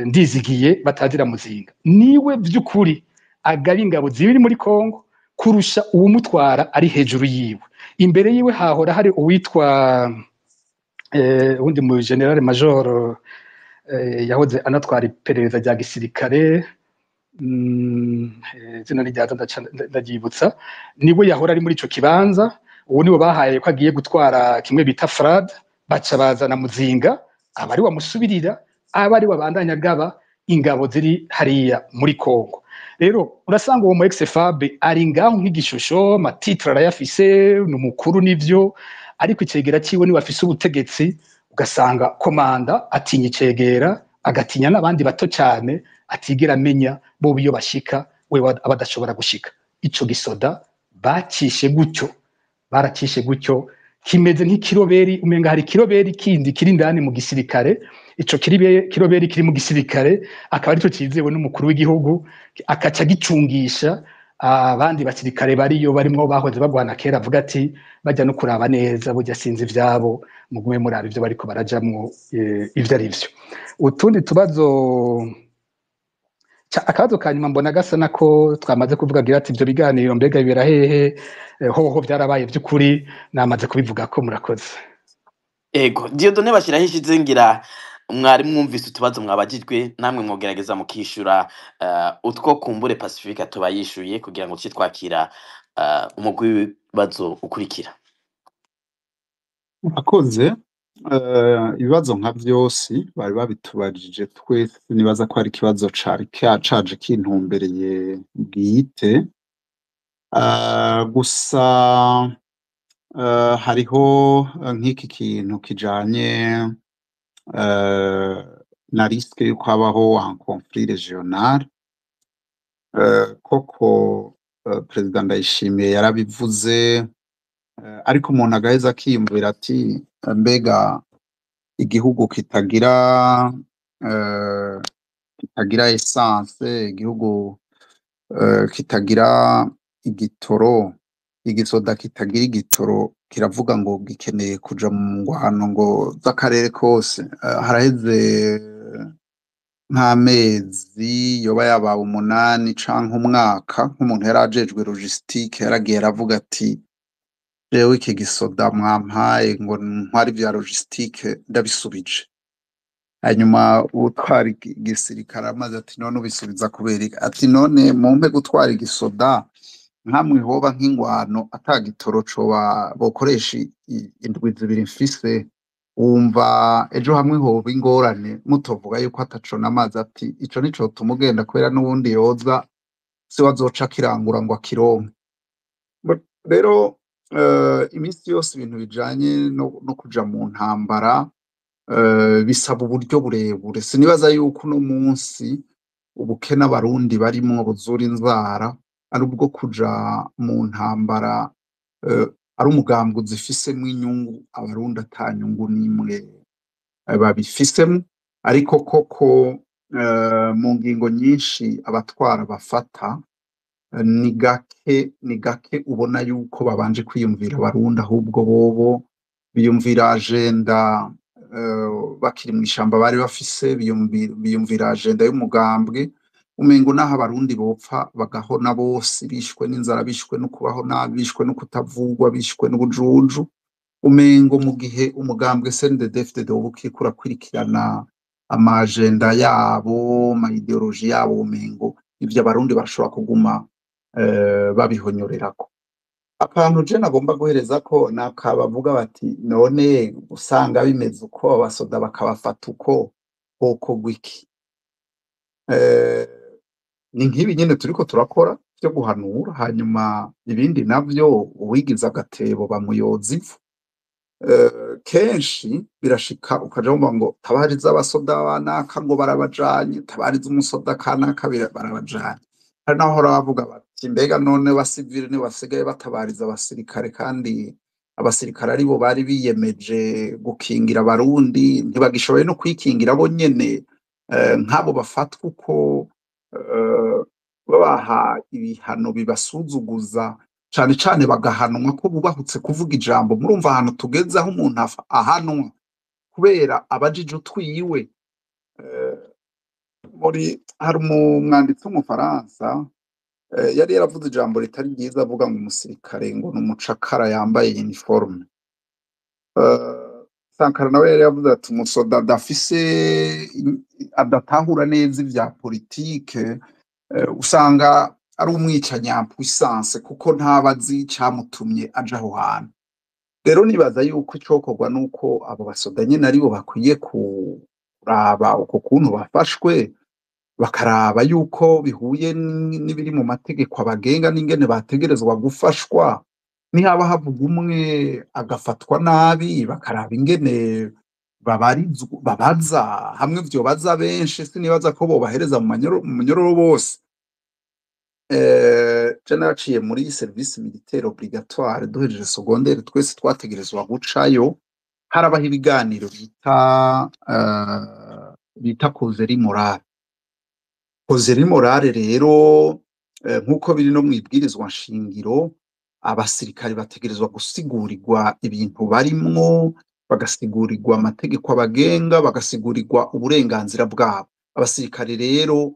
Ndizigiye batazira Muzinga, niwe vy'ukuri agaba ingabo zibiri muri Kongo kurusha uwumutwara ari hejuru yiwe. Imbere yiwe hahora hari uwitwa uwundi mu général major, yahoze anatwara iperereza rya gisirikare, izina ryaza ndaryibutsa, niwe yahora ari muri ico kibanza. Uwo niwe bahaye ko agiye gutwara kimwe bita FRAD, baca bazana Muzinga, aba ari wamusubirira, aba ari wabandanya agaba ingabo ziri hariya muri Kongo. Rero urasanga uwo mu ex-FAB ari ngaho nk'igishusho, ama titres arayafise, ni umukuru nivyo, ariko icegera ciwe niwe afise ubutegetsi. Ugasanga commandant atinya icegera, agatinya n'abandi bato cyane atigera amenya bo iyo bashika we aba adashobora gushika. Ico gisoda bacishe gutyo, baracishe gutyo, kimeze nk'ikiroberi. Umenga hari ikiroberi kindi kiri indani mu gisirikare. Ico kiroberi kiri mu gisirikare akaba arico cizewe n'umukuru w'igihugu, akaca gicungisha abandi basirikare bariyo, barimwo bahoze bagwana kera, avuga ati bajya no kuraba neza, burya sinzi ivyabo, mugume muraba ivyo bariko barajamwo ivyo ari vyo. Utundi tubazo, akabazo ka nyuma mbona gasa nako twamaze kuvuga, gira ati ivyo biganiro mbega bibera hehe? Hoho vyarabaye vy'ukuri? Namaze kubivuga ko murakoze. Ego, Dieudonné bashyiraho ishize, ngira mwari mwumvise utubazo mwabajijwe, namwe mwogerageza mukishura utwo kumbure Pacifique tuba yishuye, kugira ngo tuce twakira umugwi w'ibibazo ukurikira. Murakoze. Ibibazo nka vyose bari babitubajije twese, nibaza ko ari ikibazo cari caje kintumbereye bwite. Gusa hariho nk'iki kintu kijanye na risque yuko habaho un conflit régional. Koko Perezida Ndayishimiye yarabivuze, ariko umuntu agaheza akiyumvira ati mbega igihugu kitagira essence, igihugu kitagira igitoro, igisoda kitagira igitoro kiravuga ngo gikeneye kuja mu ngwano ngo z'akarere kose? Haraheze nk'amezi yoba yabaye 8 canke umwaka, nk'umuntu yari ajejwe logistique yaragiye aravuga ati jewe iki gisoda mwampaye ngo ntware ivya logistique ndabisubije. Hanyuma uwutwara igisirikare amaze ati none ubisubiza kubera iki? Ati none mumpe gutwara igisoda, nkamwe hoba nk'ingwano ata gitoro coba bokoresha indwi 2 mfise, wumva ejo hamwe hoba ingorane mutovuga yuko ataco namaze? Ati ico nico tuma ugenda, kubera n'uwundi yoza siwe azoca akirangura ngo akironke. Rero iminsi yose ibintu bijanye no kuja mu ntambara bisaba uburyo burebure. Sinibaza yuko uno munsi ubukene Abarundi barimwo buzura inzara ari ubwo kuja mu ntambara, ari umugambwe uzifisemwo inyungu. Abarundi ata nyungu n'imwe babifisemwo. Ariko koko mu ngingo nyinshi abatwara bafata, ni gake, ni gake ubona yuko babanje kwiyumvira Abarundi, ahubwo bobo biyumvira agenda bakiri mw'ishamba bari bafise, biyumvira agenda y'umugambwe. Umengo naho Abarundi bopfa bagahona bose, bishwe n'inzara, bishwe no kubaho nabi, bishwe no kutavugwa, bishwe n'ubujuju, umengo mu gihe umugambwe CNDD-FDD woba ukiriko urakwirikirana ama agenda yabo, ama idéologies yabo, umengo ivyo Abarundi barashobora kuguma babihonyorerako. Akantu je nagomba guherezako naka bavuga bati none usanga bimeze uko, abasoda bakabafata uko, hokorwa iki? Ni nk'ibi nyene turiko turakora vyo guhanura, hanyuma ibindi navyo uwigize agatebo bamuyoza ivu. Kenshi birashika ukaja wumva ngo tabariza abasoda banaka ngo barabajanye, tabariza umusoda kanaka barabajanye. Hari naho bahora bavuga bati mbega none abasivile nibo basigaye batabariza abasirikare, kandi abasirikare aribo bari biyemeje gukingira Abarundi, ntibagishoboye no kwikingira bo nyene? Nk'abo bafatwa uko babaha ibihano bibasuzuguza cane cane, bagahanwa ko bubahutse kuvuga ijambo. Murumva ahantu tugeze aho umuntu ahanwa kubera abajije utwiwe. Muri hari umwanditsi w'umufaransa yari yaravuze ijambo ritari ryiza, avuga ngo umusirikare ngo ni umucakara yambaye uniforme. Sankara nawe yari yavuze ati umusoda adafise, adatahura neza ivya politike, usanga ari umwicanyi en puissance, kuko ntaba azi icamutumye aja aho hantu. Rero nibaza yuko icokorwa nuko abo basoda nyene aribo bakwiye kuraba uko kuntu bafashwe, bakaraba yuko bihuye n'ibiri mu mategeko abagenga n'ingene bategerezwa gufashwa. Nihaba havuga umwe agafatwa nabi, bakaraba ingene babaza hamwe vyobaza benshi. Sinibaza ko bobahereza mu manyororo bose. Je naraciye muri service militaire obligatoire duhejeje secondaire, twese twategerezwa gucayo. Harabaho ibiganiro bita causerie morale. Causerie morale rero, nk'uko biri no mwibwirizwa nshingiro, abasirikare bategerezwa gusigurirwa ibintu barimwo, bagasigurirwa amategeko abagenga, bagasigurirwa uburenganzira bwabo. Abasirikare rero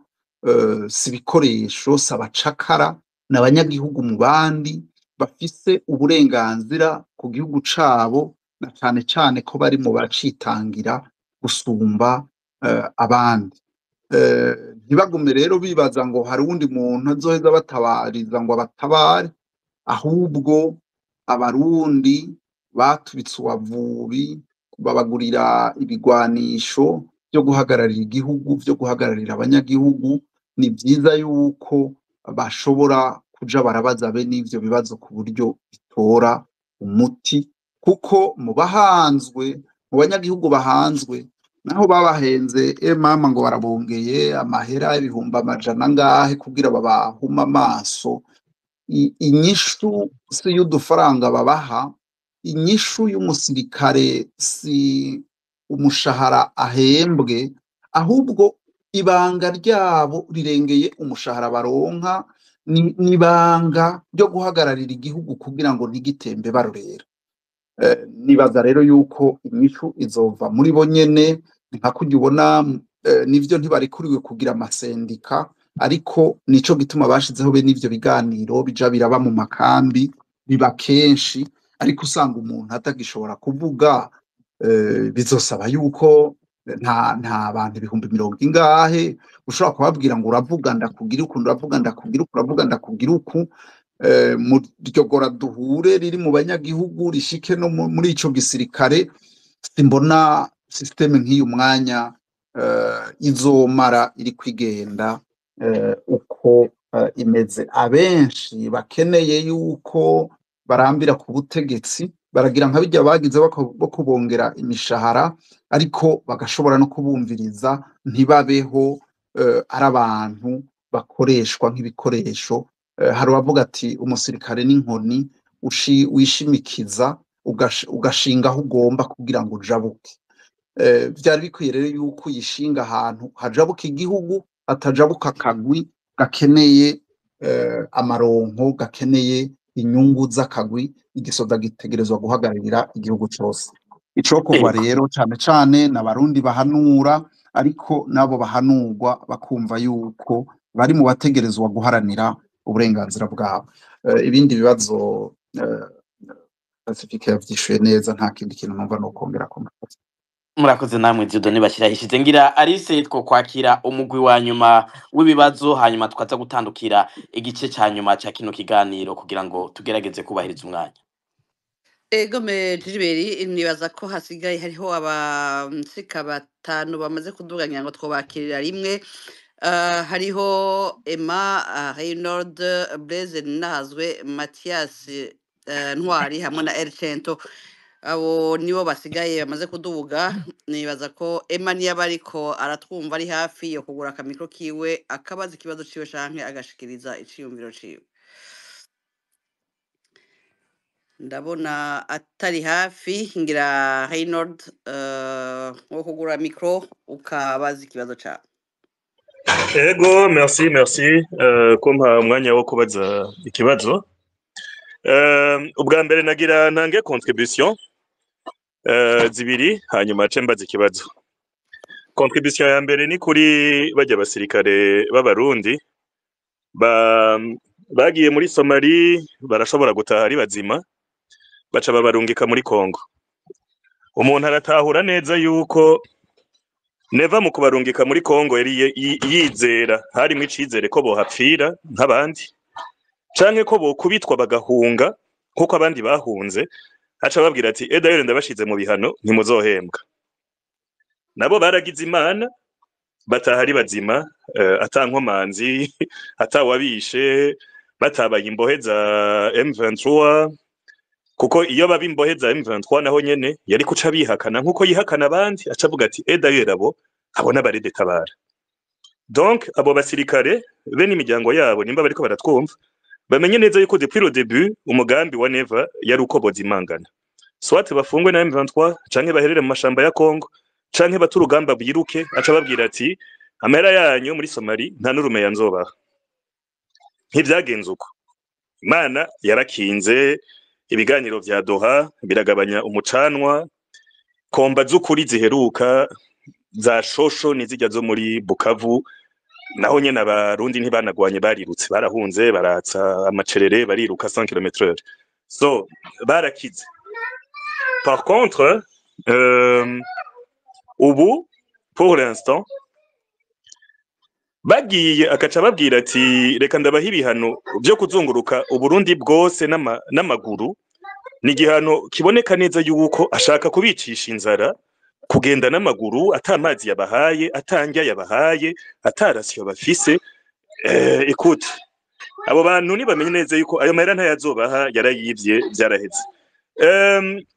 si ibikoresho, si abacakara, ni abanyagihugu mu bandi bafise uburenganzira ku gihugu cabo, na cane cane ko bari mu bacitangira gusumba abandi. Ntibagume rero bibaza ngo hari uwundi muntu azoheza batabariza ngo abatabare, ahubwo abarundi batubitse uwavubi, babagurira ibigwanisho byo guhagararira igihugu, byo guhagararira abanyagihugu. Ni vyiza yuko bashobora kuja barabaza bene ivyo bibazo ku buryo bitora umuti, kuko mu bahanzwe, mu banyagihugu bahanzwe, naho babahenze mama ngo barabongeye amahera ibihumbi amajana angahe kugira babahuma amaso, inyishu si y'udufaranga babaha, inyishu y'umusirikare si umushahara ahembwe, ahubwo ibanga ryabo rirengeye umushahara baronka, ni ibanga ryo guhagararira igihugu kugira ngo ntigitembe barorera. Nibaza rero yuko inyishu izova muri bo nyene, ni nka kurya ubona nivyo ntibarekuriwe kugira amasendika, ariko nico gituma bashizeho be n'ivyo biganiro bija biraba mu makambi, biba kenshi, ariko usanga umuntu atagishobora kuvuga. Bizosaba yuko nta bantu 70,000 ingahe ushobora kubabwira ngo uravuga ndakugira uku, uravuga ndakugira uku, uravuga ndakugira uku. Mu ryogora duhure riri mu banyagihugu rishike no muri ico gisirikare. Simbona système nk'iyu mwanya izomara iri kwigenda uko imeze. Abenshi bakeneye yuko barambira ku butegetsi, baragira nka bijya bagize bo kubongera imishahara, ariko bagashobora no kubumviriza, ntibabeho ari abantu bakoreshwa nk'ibikoresho. Hari uwavuga ati umusirikare n'inkoni wishimikiza ugashinga aho ugomba kugira ngo ujabuke. Vyari bikwiye rero yuko uyishinga ahantu hajabuka igihugu, hatajabuka akagwi gakeneye amaronko, gakeneye inyungu z'akagwi. Igisoda gitegerezwa guhagararira igihugu cose. Icokorwa rero cane cane n'abarundi bahanura, ariko nabo bahanurwa bakumva yuko bari mu bategerezwa guharanira uburenganzira bwabo. Ibindi bibazo Pacifique yavyishuye neza, nta kindi kintu numva no kongera ko. Murakoze namwe Dieudonné Bashyirahishize. Ngira Alice two kwakira umugwi wa nyuma w'ibibazo, hanyuma tukaza gutandukira igice ca nyuma ca kino kiganiro kugira ngo tugerageze kubahiriza umwanya. Ego me Gilbert, nibaza ko hasigaye hariho abashika batanu bamaze kuduga, ngira ngo twobakirira rimwe. Hariho Emma, Reynold, Blaise Nahazwe, Mathias, Ntwari hamwe na Elcento. Abo nibo basigaye bamaze kuduga. Nibaza ko Emma niyo ariko aratwumva ari hafi yo kugura akamikro kiwe, akabaza ikibazo ciwe canke agashikiriza iciyumviro ciwe. Ndabona atari hafi. Ngira Reynold, wo kugura micro ukabaza ikibazo cawe. Ego, merci, merci kumpa umwanya wo kubaza ikibazo. Ubwa mbere nagira ntange contribution zibiri, hanyuma ce mbaza ikibazo. Contribution ya mbere ni kuri bajya basirikare b'Abarundi ba bagiye muri Somali, barashobora gutaha ari bazima, baca babarungika muri Congo. Umuntu aratahura neza yuko Neva mu kubarungika muri Congo yari yizera, harimwo icizere ko bohapfira nk'abandi canke ko bokubitwa bagahunga nkuko abandi bahunze. Aca babwira ati: "Edayeri, ndabashize mu bihano, ntimuzohembwa." Nabo baragize Imana bataha ari bazima, ata nkomanzi, atawabishe, batabaye imbohe za M23, kuko iyo baba imbohe za M23 naho nyene yari kuca bihakana nkuko yihakana abandi, aca avuga ati: "Edayeri, abo n'abarede tabara." Donc abo basirikare be n'imiryango yabo, nimba bariko baratwumva, bamenye neza yuko depuis le début umugambi wa Neva yari uko bozimangana, soit bafungwe na M23 canke baherere mu mashamba ya Congo canke bate urugamba biruke. Aca babwira ati: "Amahera yanyu muri Somali nta n'urumeya nzobaha." Ntivyagenze uko. Imana yarakinze, ibiganiro vya Doha biragabanya umucanwa. Combats z'ukuri ziheruka za shosho nizijya zo muri Bukavu, naho nyene Abarundi ntibanagwanye, barirutse, barahunze, baratsa amacerere, bariruka 100 km/h, so barakize. Par contre, ubu pour l'instant bagiye, akaca babwira ati: "Reka ndabaha ibihano vyo kuzunguruka Uburundi bwose n'amaguru." Ni igihano kiboneka neza yuko ashaka kubicisha inzara, kugenda n'amaguru ata mazi yabahaye, ata ndya yabahaye, ata ration bafise. Écoute, abo bantu nibamenye neza yuko ayo mahera ntayazobaha, yarayivye, vyaraheze.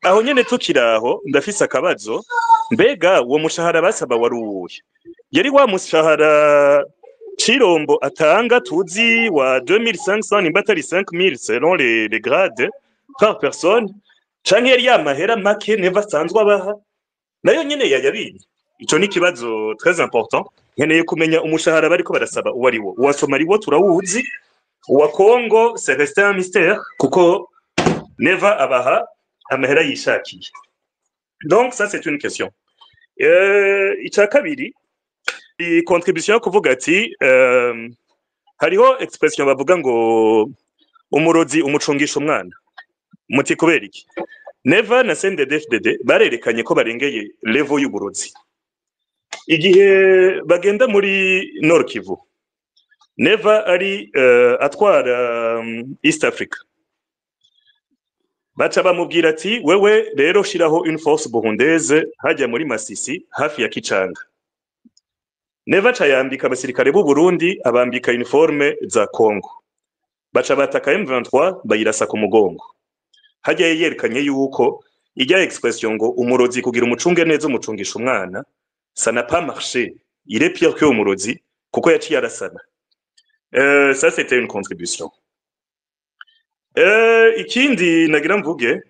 Aho nyene tukiraho, ndafise akabazo: mbega uwo mushahara basaba wari uwuhe? Yari wa mushahara Cirombo atanga tuzi wa 2500, nimba atari 5000 selon les grades, par personne, canke yari ya mahera make Neva asanzwe abaha, nayo nyene yayabinye? Ico ni ikibazo très important. Nkeneye kumenya umushahara bariko barasaba uwo ari wo. Uwa Somali wo turawuzi, uwa Congo c'est resté un mystère, kuko Neva abaha amahera yishakiye. Donc ça, c'est une question. Ica kabiri, i contribution yo kuvuga ati hariho expression bavuga ngo umurozi umucungisha umwana. Muti kubera iki? Neva na CNDD-FDD barerekanye ko barengeye level y'uburozi igihe bagenda muri Nord Kivu. Neva ari atwara East Africa, baca bamubwira ati: "Wewe rero shiraho une force burundaise hajya muri Masisi hafi ya Kicanga." Neva aca yambika abasirikare b'u Burundi, abambika uniforme za Congo, baca bataka M23, bayirasa ku mugongo. Hajya yerekanye yuko ijya expression ngo umurozi kugira umucunge neza umucungisha umwana, ça n'a pas marché. Il est pire que umurozi, kuko yaciye arasana. Ça, c'était une contribution. Ikindi nagira mvuge,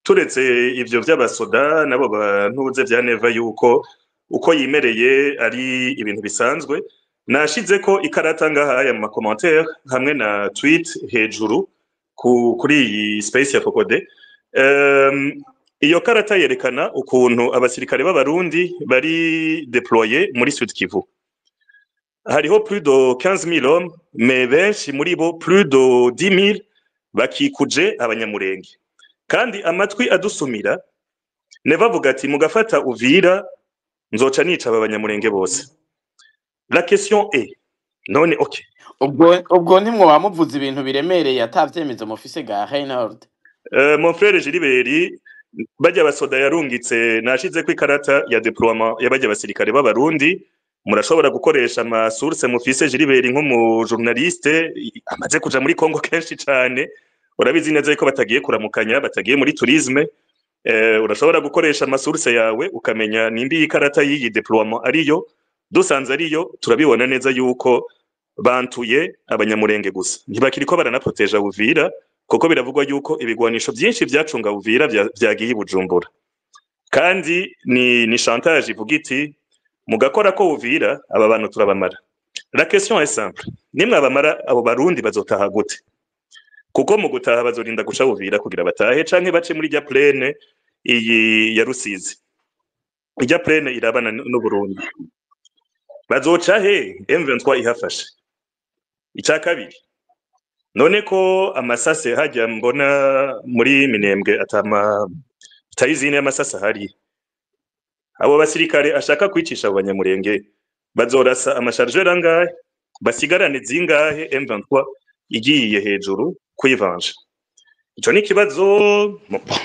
turetse ivyo vy'abasoda nabo bantuze vya Neva, yuko uko yimereye ari ibintu bisanzwe, nashize ko ikarata ngaha mu macommentaires hamwe na tweet hejuru kuri iyi space ya Focode. Iyo karata yerekana ukuntu abasirikare b'Abarundi bari déployés muri Sud Kivu. Hariho plus de 15 000 hommes, mais benshi muri bo, plus de 10 000, bakikuje Abanyamurenge. Kandi amatwi adusumira, Neva avuga ati: "Mugafata Uvira, nzoca nica aba Banyamurenge bose." La question est: none ok. Ubwo ntimwoba muvuze ibintu biremereye atavyemezo mufise ga Reynold? Mon frère Gilbert, bajya basoda yarungitse, nashizeko ikarata ya déploiement y'abajya basirikare b'Abarundi. Murashobora gukoresha ama source mufise, Gilbert, nk'umu journaliste amaze kuja muri Congo kenshi cane, urabizi neza yuko batagiye kuramukanya, batagiye muri tourisme. Urashobora gukoresha ama source yawe ukamenya nimba iyi karata y'iyi déploiement ariyo. Dusanze ariyo, turabibona neza yuko bantuye Abanyamurenge gusa, ntibakiriko baranaproteja Uvira. Kuko biravugwa yuko ibigwanisho byinshi vyacunga Uvira vyagiye i Bujumbura. Kandi ni chantage ivuga iti mugakora ko Uvira, aba bantu turabamara. La question est simple: nimwe abamara, abo Barundi bazotaha gute? Kuko mu gutaha bazorinda guca Uvira kugira batahe, canke bace muri rya plaine iyi ya Rusizi, ijya plaine irabana n'u Burundi. Bazoca he M23 ihafashe? Icya kabiri, none ko amasase hajya mbona muri Minembwe atama tayizine y'amasase ahari, abo basirikare ashaka kwicisha abo Banyamurenge bazorasa ama chargeurs angahe, basigarane zingahe M23 igiye hejuru kwivanja? Ico ni ikibazo.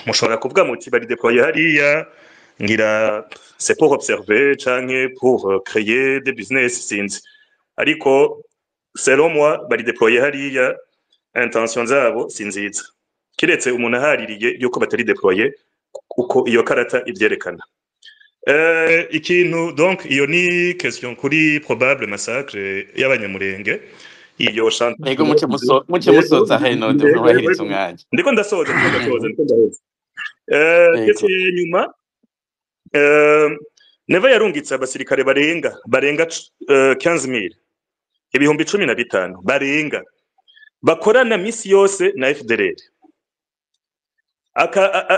Mushobora kuvuga muti bari déployé hariya, ngira c'est pour observer canke pour créer des business, sinzi. Ariko selon moi, bari déployé hariya, intention zabo si nziza, kiretse umuntu ahaririye yuko batari déployé uko iyo karata ivyerekana. Ikintu donc, iyo ni question kuri probable massacre y'Abanyamurenge, iyo chantage. Ego, muce musoza, Renaud, mwubahirize umwanya. Ndiko ndasoza, ndiko ndasoza, ndiko ndasoza. Question ya nyuma, Neva yarungitse abasirikare barenga 15,000, 15,000 barenga, bakorana misi yose na FDLR.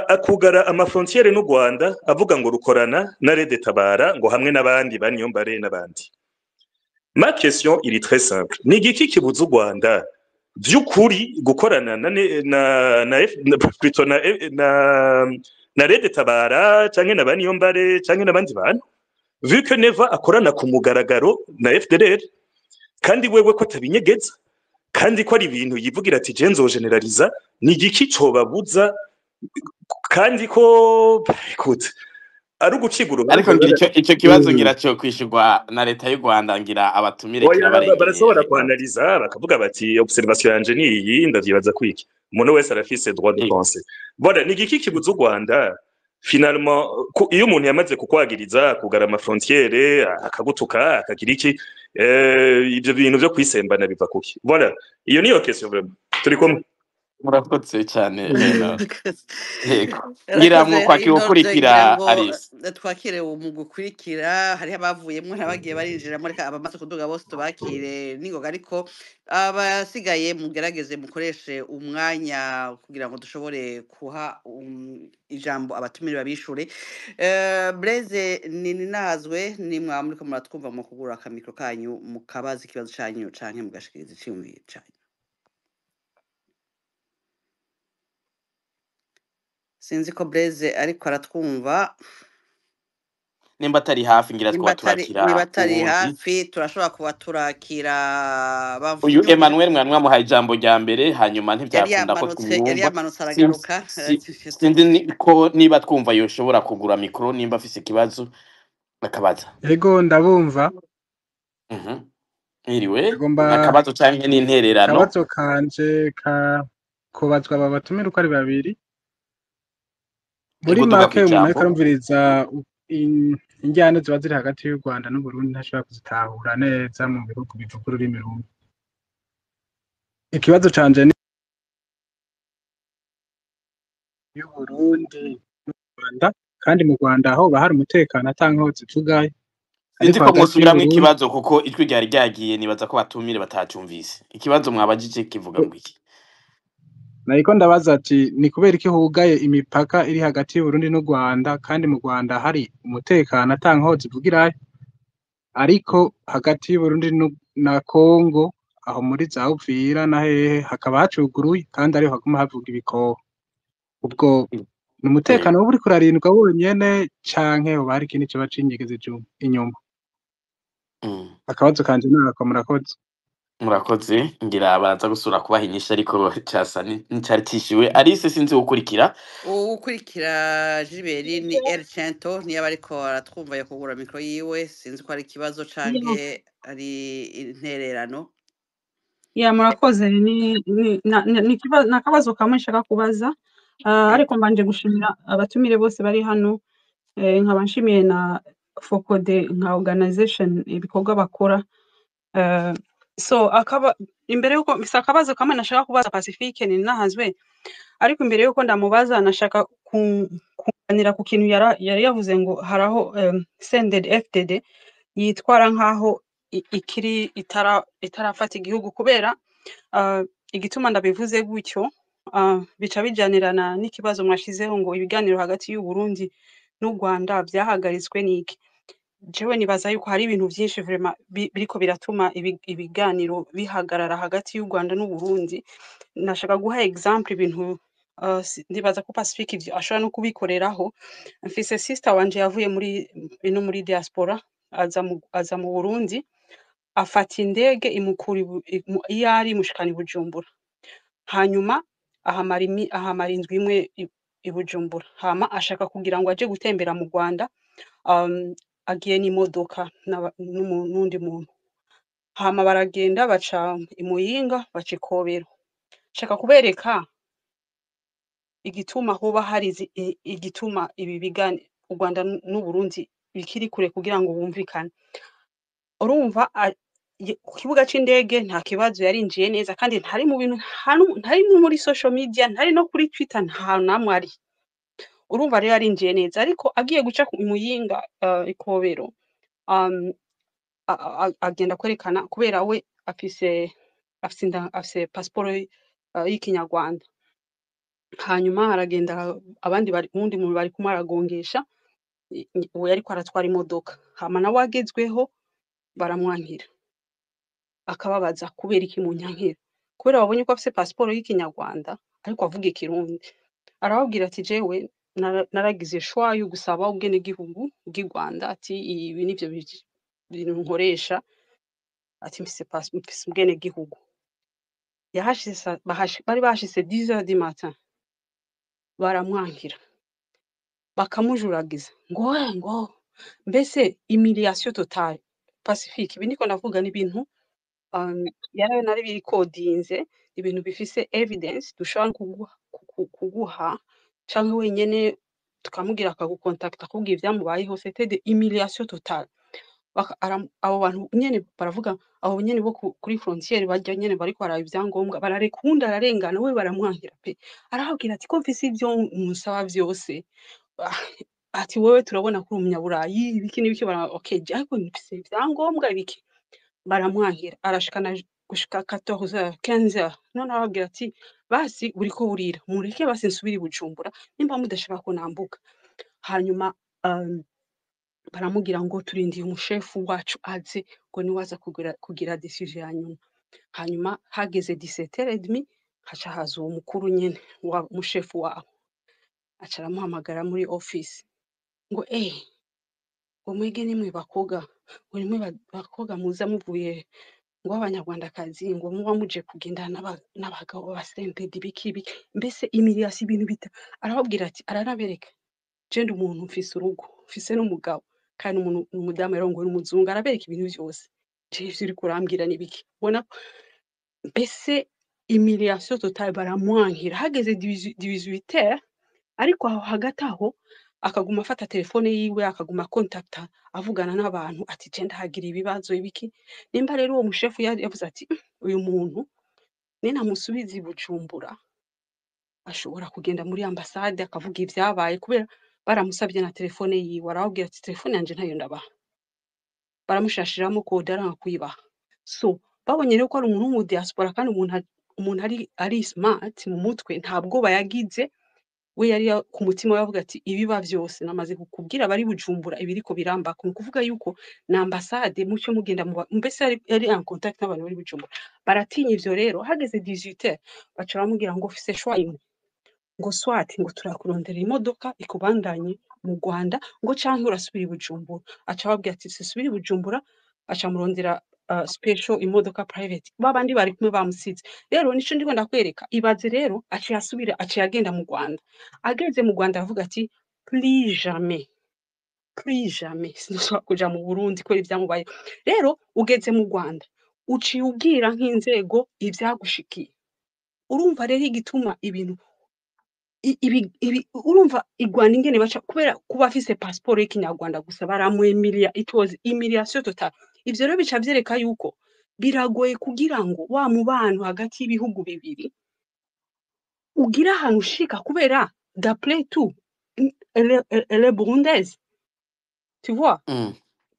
Akugara ama frontières n'u Rwanda, avuga ngo rukorana na Red Tabara, ngo hamwe n'abandi baniyombare n'abandi. Ma question il est très simple: ni igiki kibuza u Rwanda vy'ukuri gukorana na ne- na na, F, na plutôt na Red Tabara canke na baniyombare canke n'abandi bantu, vu que Neva akorana ku mugaragaro na FDLR, kandi wewe ko atabinyegeza, kandi ko ari ibintu yivugira ati je nzogeneraliza? Ni igiki cobabuza, kandi ko, écoute, ari uguciga urubanza? Ariko ngira ico kibazo ngira cyo kwishurwa na leta y'u Rwanda, ngira abatumire Oya, kirabarengeye. Barashobora kwanaliza bakavuga bati observation yanje ni iyi, ndavyibaza kwiki. Umuntu wese arafise droit de penser. Voilà, ni igiki kibuza u Rwanda finalement, iyo umuntu yamaze kukwagiriza kugara ama frontières, akagutuka, akagira iki, ivyo bintu vyo kwisembana biva kuki? Voilà, iyo niyo question vraiment. Turi kumwe. Murakoze cyane, Renaud. Yego, ngira Urakoze, mwo kwakira Renaud. ukurikira. Ngira ngo Alice. Twakire mu gukurikira. Hariho abavuyemwo n'abagiye barinjiramo. Reka abamaze kuduga bose tubakire n'ingoga, ariko abasigaye mugerageze mukoreshe umwanya kugira ngo dushobore kuha ijambo abatumire babishure. Blaise Nininahazwe, nimwa muriko muratwumva, mu kugura aka micro kanyu mukabaza ikibazo canyu canke mugashikiriza iciyumviro canyu. Sinzi ko Blaise ariko aratwumva. Nimba atari hafi, ngira nimba twoba atari turakira niba atari uwundi. hafi, turashobora kuba turakira Uyu bavunye. Emmanuel mwari mwamuhaye ijambo rya mbere, hanyuma Yari ntibyakunda ko yamanutse, yari twumwumva. yamanutse aragaruka. Sinzi ko niba twumva yoshobora kugura micro, nimba afise ikibazo akabaza. Ego, ndabumva. Mwiriwe. Agomba Akabazo canke n'intererano? Akabazo kanje ka kubazwa aba batumire uko ari babiri. Muri Ego, duga make, umuntu ariko kw'ijambo. arumviriza injyane ziba ziri hagati y'u Rwanda n'Uburundi ntashobora kuzitahura neza mu bihugu bivuga ururimi rumwe. Ikibazo canje ni y'Uburundi n'u Rwanda, kandi mu Rwanda hoba hari umutekano ata nkaho zivugayo, Sinzi ariko ko hagati mwosubiramwo y'Uburundi ikibazo, kuko ijwi ryari ryagiye. Nibaza ko batumire batacumvise ikibazo mwabajije kivuga ngo iki? Nariko ndabaza ati ni kubera iki hugaye imipaka iri hagati y'Uburundi n'u Rwanda, kandi mu Rwanda hari umutekano ata nkaho zivugirayo, ariko hagati y'Uburundi na Kongo, aho muri za Uvira na hehe, hakaba hacuguruye kandi ariho haguma havuga ibikoho? Ubwo ni umutekano woba uriko urarindwa wonyene, canke hoba hari ikindi coba cinyegeza inyuma? Akabazo kanje nako, murakoze. Murakoze. Ngira baraza gusura kubaha inyishu, ariko casa nicari cishiwe. Alice, sinzi gukurikira. Uwukurikira Gilbert ni El Cento, niyo ariko aratwumva yo kugura micro yiwe. Sinzi ko ari ikibazo canke ari intererano. Ya, murakoze. Ni akabazo kamwe nshaka kubaza, ariko mbanje gushimira abatumire bose bari hano, nkaba nshimiye na Focode nka organization ibikorwa bakora. So akaba Imbere yuko mfise akabazo kamwe nashaka kubaza Pacifique Nininahazwe, ariko imbere yuko ndamubaza nashaka kunganira ku kintu yari yavuze ngo haraho CNDD FDD yitwara nkaho ikiri itarafata igihugu kubera igituma ndabivuze gutyo, bica bijanirana n'ikibazo mwashizeho ngo ibiganiro hagati y'u Burundi n'u Rwanda vyahagaritswe n'iki. Jewe nibaza yuko hari ibintu vyinshi vraiment biriko biratuma ibiganiro bihagarara hagati y'u Rwanda n'u Burundi. Nashaka guha exemple ibintu, ndibaza ko Pacifique ivyo ashobora no kubikoreraho. Mfise sister wanje yavuye muri ino muri diaspora, aza mu Burundi, afata indege imukura iyo ari imushikana i Bujumbura, hanyuma ahamara indwi imwe i Bujumbura, hama ashaka kugira ngo aje gutembera mu Rwanda, agiye n'imodoka n'undi muntu, hama baragenda baca i Muyinga, baca i Kobero. Shaka kubereka igituma hoba hari igituma ibi bigani u Rwanda n'u Burundi bikiri kure kugira ngo bumvikane. Urumva ku kibuga c'indege nta kibazo, yarinjiye neza, kandi ntari mu bintu, ntari no muri social media, ntari no kuri Twitter, nta namwe ari. Urumva rero yarinjiye neza, ariko agiye guca ku Muyinga, Ikobero, agenda kwerekana kubera we afise pasiporo y'ikinyarwanda. Hanyuma aragenda, abandi bari uwundi muntu bari kumwe aragongesha, uwo yariko aratwara imodoka, hama nawe agezweho baramwankira, akababaza kubera iki munyankira? Kubera babonye ko afise pasiporo y'ikinyarwanda ariko avuga ikirundi. Arababwira ati: "Jewe naragize choix yo gusaba ubwenegihugu bw'i Rwanda," ati: "Ibi nivyo bintu nkoresha," ati: "Mfise ubwenegihugu." Yahashitse bari bahashitse 10 heures du matin, baramwankira, bakamujuragiza ngo ngo mbese humiliation totale. Pacifique, ibi ndiko ndavuga ni ibintu yarayo nari birikodinze, ibintu bifise evidence dushobora kuguha canke wenyene tukamubwira akagukontakta akubwira ivyamubayeho. C'était de humiliation totale. Abo bantu nyene baravuga, abo nyene bo kuri frontière barya nyene bariko baraba ivyangombwa, barareka uwundi ararengana, we baramwankira pe. Arababwira ati: "Ko mfise ivyo musaba vyose?" Ah, ati: "Wewe turabona ko uri umunyaburayi, ibiki n'ibiki." Okay, ariko mfise ivyangombwa ibiki. Baramwankira, arashikana gushika 14h, 15h. None arababwira ati: "Basi buriko burira, mureke basi nsubire i Bujumbura nimba mudashaka ko nambuka." Hanyuma baramubwira ngo turindiye umushefu wacu aze, ngo niwe aza kugira décision ya nyuma. Hanyuma hageze 17h30, haca haza uwo mukuru nyene wa mushefu wabo, aca aramuhamagara muri office ngo: "Ngo mwege nimwe bakobwa," ngo: "nimwe bakobwa muza muvuye ngo abanyarwandakazi, ngo muba muje kugendana n'abagabo b'abasentedi," biki biki, mbese humiliation, ibintu bita. Arababwira ati, aranabereka: "Je ndi umuntu mfise urugo, mfise n'umugabo, kandi umuntu umudamu yarongowe n'umuzungu." Arabereka ibintu vyose: "Je ivyo uriko urambwira ni biki?" Ubona mbese humiliation totale, baramwankira. Hageze 18h, ariko aho hagati aho akaguma afata telefone yiwe, akaguma kontakta, avugana n'abantu ati: "Je ndahagira ibibazo ibiki." Nimba rero uwo mushefu yari yavuze ati: "Uyu muntu ninamusubiza i Bujumbura ashobora kugenda muri ambasade akavuga ivyabaye," kubera baramusabye na telefone yiwe, arababwira ati: "Telefone yanje ntayo ndabaha." Baramushashiramwo code, aranka kuyibaha. So babonye rero ko ari umuntu wo mu diaspora, kandi umuntu ari smart mu mutwe, nta bwoba yagize. We yari ku mutima we avuga ati: "Ibiba vyose namaze kubwira abari Bujumbura ibiriko birambako." Ni ukuvuga yuko na ambasade muco mugenda muba mbese yari en contact n'abantu bari Bujumbura, baratinya ivyo. Rero hageze 18h, baca baramubwira ngo ufise choix imwe, ngo soit ngo turakurondera imodoka ikubandanye mu Rwanda, ngo canke urasubira i Bujumbura. Aca ababwira ati: "Sisubira i Bujumbura." Aca amurondera special imodoka private, babandi bari kumwe bamusize. Rero nico ndiko ndakwereka. Ibaze rero aciye asubira, aciye agenda mu Rwanda. Ageze mu Rwanda aravuga ati: "Plus jamais, plus jamais sinshobora kuja mu Burundi kubera ivyamubayeho." Rero ugeze mu Rwanda uciye ubwira nk'inzego ivyagushikiye. Urumva rero igituma ibintu ibi urumva i Rwanda ingene baca, kubera kuba afise passport y'ikinyarwanda gusa baramuhumiliya. It was humiliation totale. Ivyo rero bica vyereka yuko Biragoye kugira ngo wa mubano hagati y'ibihugu bibiri ugira ahantu ushika, kubera d'après tout elle est burundaise, tu vois?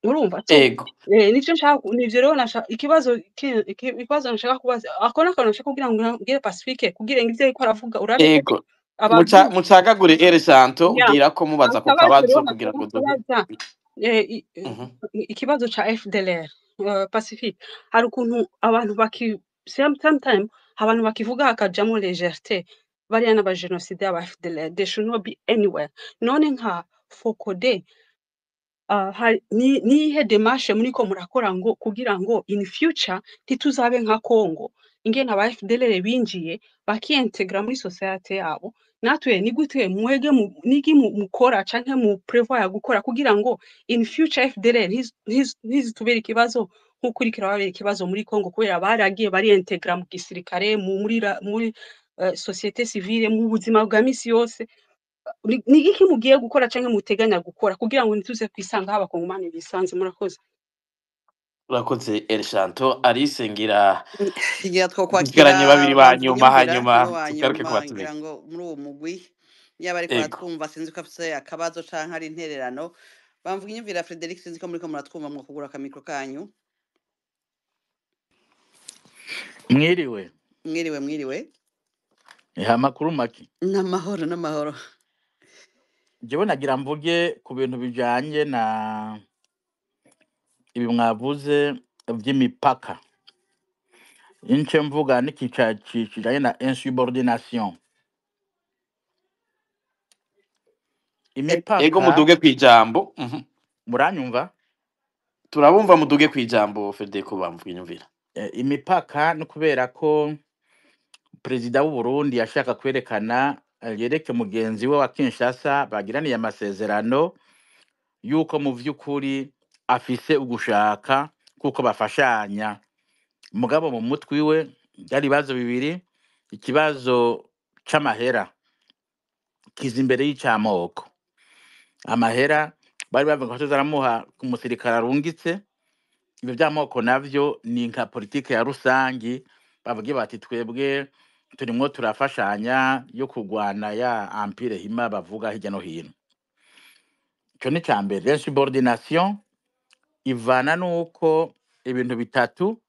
Urumva? So Ego. Nivyo nshaka, nivyo rero nashaka ikibazo nshaka kubaza, ako n'akantu nshaka kugira ngo mbwire Pacifique, kugira ngo ivyo ariko aravuga urabe Ego. abantu Mucagagure ere Shanto, ya bwira ko mubaza ku akabazo kabazo rero kugira nashaka ngo duhe. kubaza ikibazo ca FDLR, Pacifique, hari ukuntu abantu baki sometime abantu bakivuga hakajamwo légèreté, bariya n'abagénocidaires aba FDLR, they should not be anywhere. None nka FOCODE, niyihe démarche muriko murakora ngo kugira ngo in future ntituzabe nka Congo, ingene aba FDLR binjiye bakiintegra muri société yabo? Natwe ni gute mwege niki mukora canke mu prévoya gukora kugira ngo in future FDLR ntizitubere ikibazo nk'uko iriko irababera ikibazo muri Congo, kubera baragiye bariintegra mu gisirikare, muri société civile, mu buzima bwa misi yose? Ni iki mugiye gukora canke muteganya gukora kugira ngo ntituze kwisanga aho abakongomani bisanze? Murakoze. Urakoze Erishanto. Alice, ngira Ngira twokwakira dusigaranye babiri ba nyuma, Bamvuga hanyuma niwe wa tugaruke nyuma kubatumira. Ngira ngo muri uwo mugwi yaba ariko aratwumva, sinzi ko afise akabazo canke ari intererano. Bamvuga inyumvira Frederic, sinzi ko muriko muratwumva, mwokugura akamicro kanyu. Mwiriwe. Mwiriwe, mwiriwe. Amakuru make? N'amahoro, n'amahoro. Jewe nagira mvuge ku bintu bijanye na ibi mwavuze vy'imipaka, ince mvuga n'ikica kijanye na insubordination. Ego. Imipaka. Muduge kwijambo. Muranyumva? Turabumva, muduge kwijambo Federico Bamvuga inyumvira. Imipaka no kubera ko perezida w'u Burundi yashaka kwerekana, yereke mugenzi we wa Kinshasa bagiraniye amasezerano yuko mu vy'ukuri afise ugushaka kuko bafashanya, mugabo mu mutwe iwe byari ibibazo bibiri: ikibazo c'amahera kiza imbere y'icamoko. Amahera bari bavuga ko tuzaramuha ku musirikare arungitse, ibyo by'amoko navyo ni nka politike ya rusangi, bavuge bati twebwe turimwo turafashanya yo kurwana ya empire hima bavuga hirya no hino. Ico ni ca mbere. L'insubordination ivana nuko ibintu bitatu.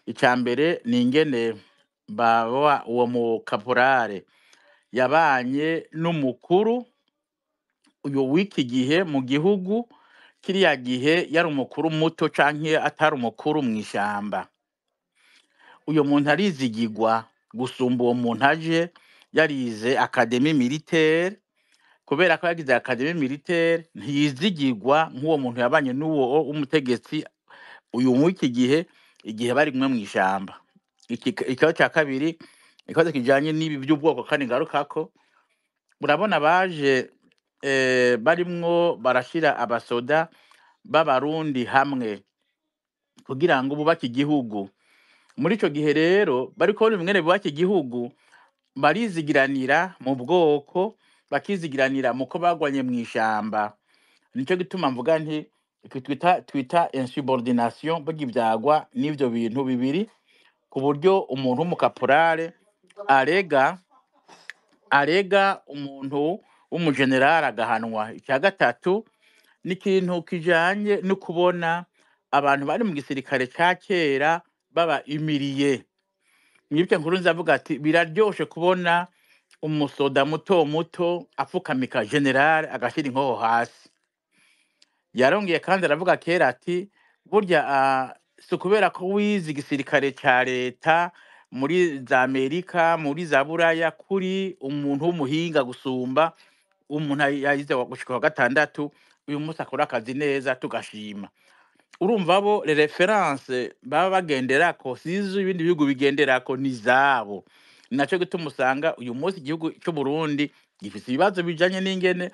Ica mbere ni ingene baba uwo mu caporale yabanye n'umukuru uyu w'iki gihe mu gihugu, kiriya gihe yari umukuru muto canke atari umukuru mw'ishamba. Uyo muntu arizigigwa gusumba uwo muntu aje yarize académie militaire, kubera ko yagize académie militaire ntiyizigirwa nk'uwo muntu yabanye n'uwo w'umutegetsi uyu w'iki gihe igihe bari kumwe mw'ishamba. Ikibazo ca kabiri, ikibazo kijanye n'ibi by'ubwoko kandi ngarukako, urabona baje barimwo barashira abasoda b'abarundi hamwe kugira ngo bubake igihugu. Muri ico gihe rero bariko babona ingene bubaka igihugu, barizigiranira mu bwoko, bakizigiranira mu ko bagwanye mw'ishamba. Nico gituma mvuga nti iki twita insubordination burya ivyagwa n'ivyo bintu bibiri, ku buryo umuntu w'umukaporale arega umuntu w'umujenerali agahanwa. Icya gatatu ni ikintu kijanye no kubona abantu bari mu gisirikare ca kera baba humiliés. Mwibyo nkuru nzavuga ati biraryoshe kubona umusoda muto muto apfukamika général agashira inkoho hasi. Yarongeye kandi aravuga kera ati burya si ukubera ko wize igisirikare ca leta muri za Amerika, muri za Buraya, kuri umuntu w'umuhinga gusumba umuntu yayize gushika wa gatandatu uyu munsi akora akazi neza tugashima. Urumva bo les références baba bagenderako sizo ibindi bihugu bigenderako, ni zabo. Naco gituma usanga uyu munsi igihugu c'u Burundi gifise ibibazo bijanye n'ingene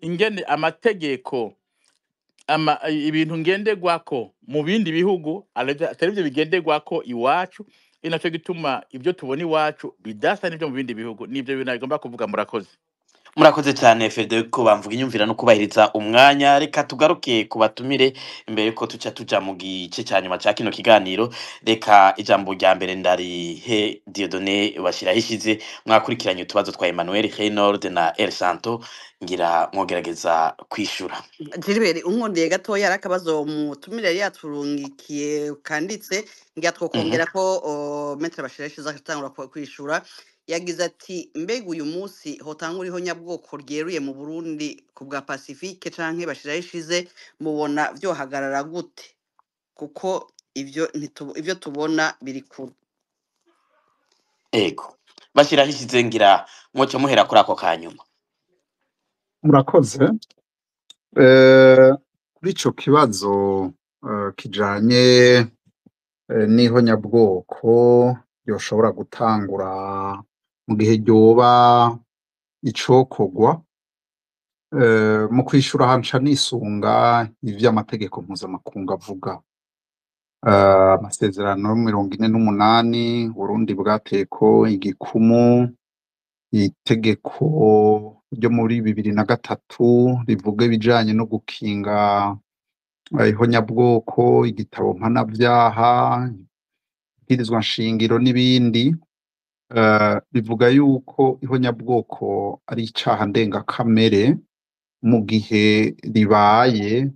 ingene amategeko ibintu ngenderwako mu bindi bihugu atari byo bigenderwako iwacu. Ni naco gituma ibyo tubona iwacu bidasa n'ibyo mu bindi bihugu. Nivyo bintu nagomba kuvuga, murakoze. Murakoze cyane Federico bamvuga inyumvira no kubahiriza umwanya. Reka tugaruke ku batumire imbere yuko tuca tuja mu gice cya nyuma ca kino kiganiro. Reka ijambo rya mbere ndarihe Dieudonné bashiraho ishize. Mwakurikiranye utubazo twa Emmanuel Reynold na El Santo, ngira mwogerageza kwishura. Gilbert, unkundiye gatoya, hari akabazo mutumire yari yaturungikiye kanditse, ngira twokongera ko Maître Bashirashize agatangura kwishura. Yagize ati: mbega uyu munsi hotangura ihonyabwoko ryeruye mu Burundi ku bwa Pacifique canke Bashirashize, mubona vyohagarara gute? Kuko ivyo ivyo tubona biri kure. Ego, bashiraho ishize, ngira mwoca muhera kuri ako kanyuma. Murakoze. Kuri ico kibazo kijanye n'ihonyabwoko yoshobora gutangura mu gihe ryoba icokorwa, mu kwishura hanca nisunga ivy'amategeko mpuzamakungu avuga. Amasezerano 48 Burundi bwateyeko igikumu, itegeko ryo muri 2003 rivuga ibijanye no gukinga ihonyabwoko, igitabo mpanavyaha, ibwirizwa nshingiro n'ibindi, bivuga yuko ihonyabwoko ari icaha ndengakamere. Mu gihe ribaye,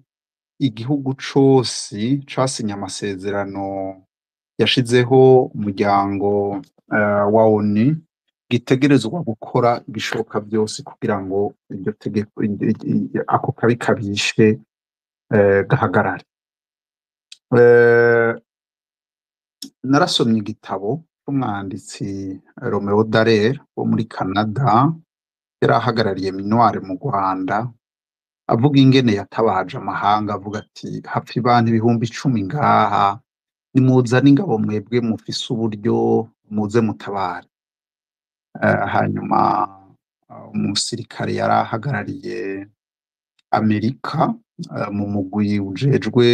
igihugu cose casinye amasezerano yashizeho umuryango wa ONU gitegerezwa gukora ibishoboka vyose kugira ngo iryo tegeko, ako kabi kabishe gahagarare. Narasomye igitabo c'umwanditsi Romeo Dallaire wo muri Canada, yari ahagarariye Minuar mu Rwanda, avuga ingene yatabaje amahanga, avuga ati: hapfa abantu 10,000 ngaha, nimuzane ingabo mwebwe mufise uburyo, muze mutabare. Hanyuma umusirikare yari ahagarariye Amerika mu mugwi ujejwe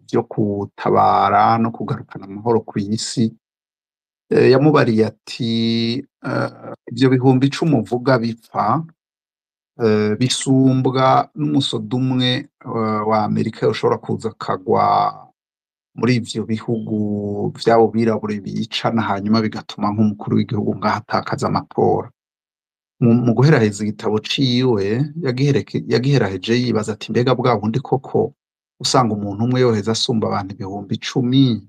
ivyo gutabara no kugarukana amahoro kw'isi, yamubariye ati: ivyo 10,000 uvuga bipfa bisumbwa n'umusoda umwe wa Amerika yoshobora kuza akagwa muri ivyo bihugu vy'abo birabure bicana, hanyuma bigatuma nk'umukuru w'igihugu ngaho atakaza amatora. Mu guheraheza igitabo ciwe, yagiheraheje yibaza ati: mbega bwa bundi koko usanga umuntu umwe yoheza asumba abantu 10,000,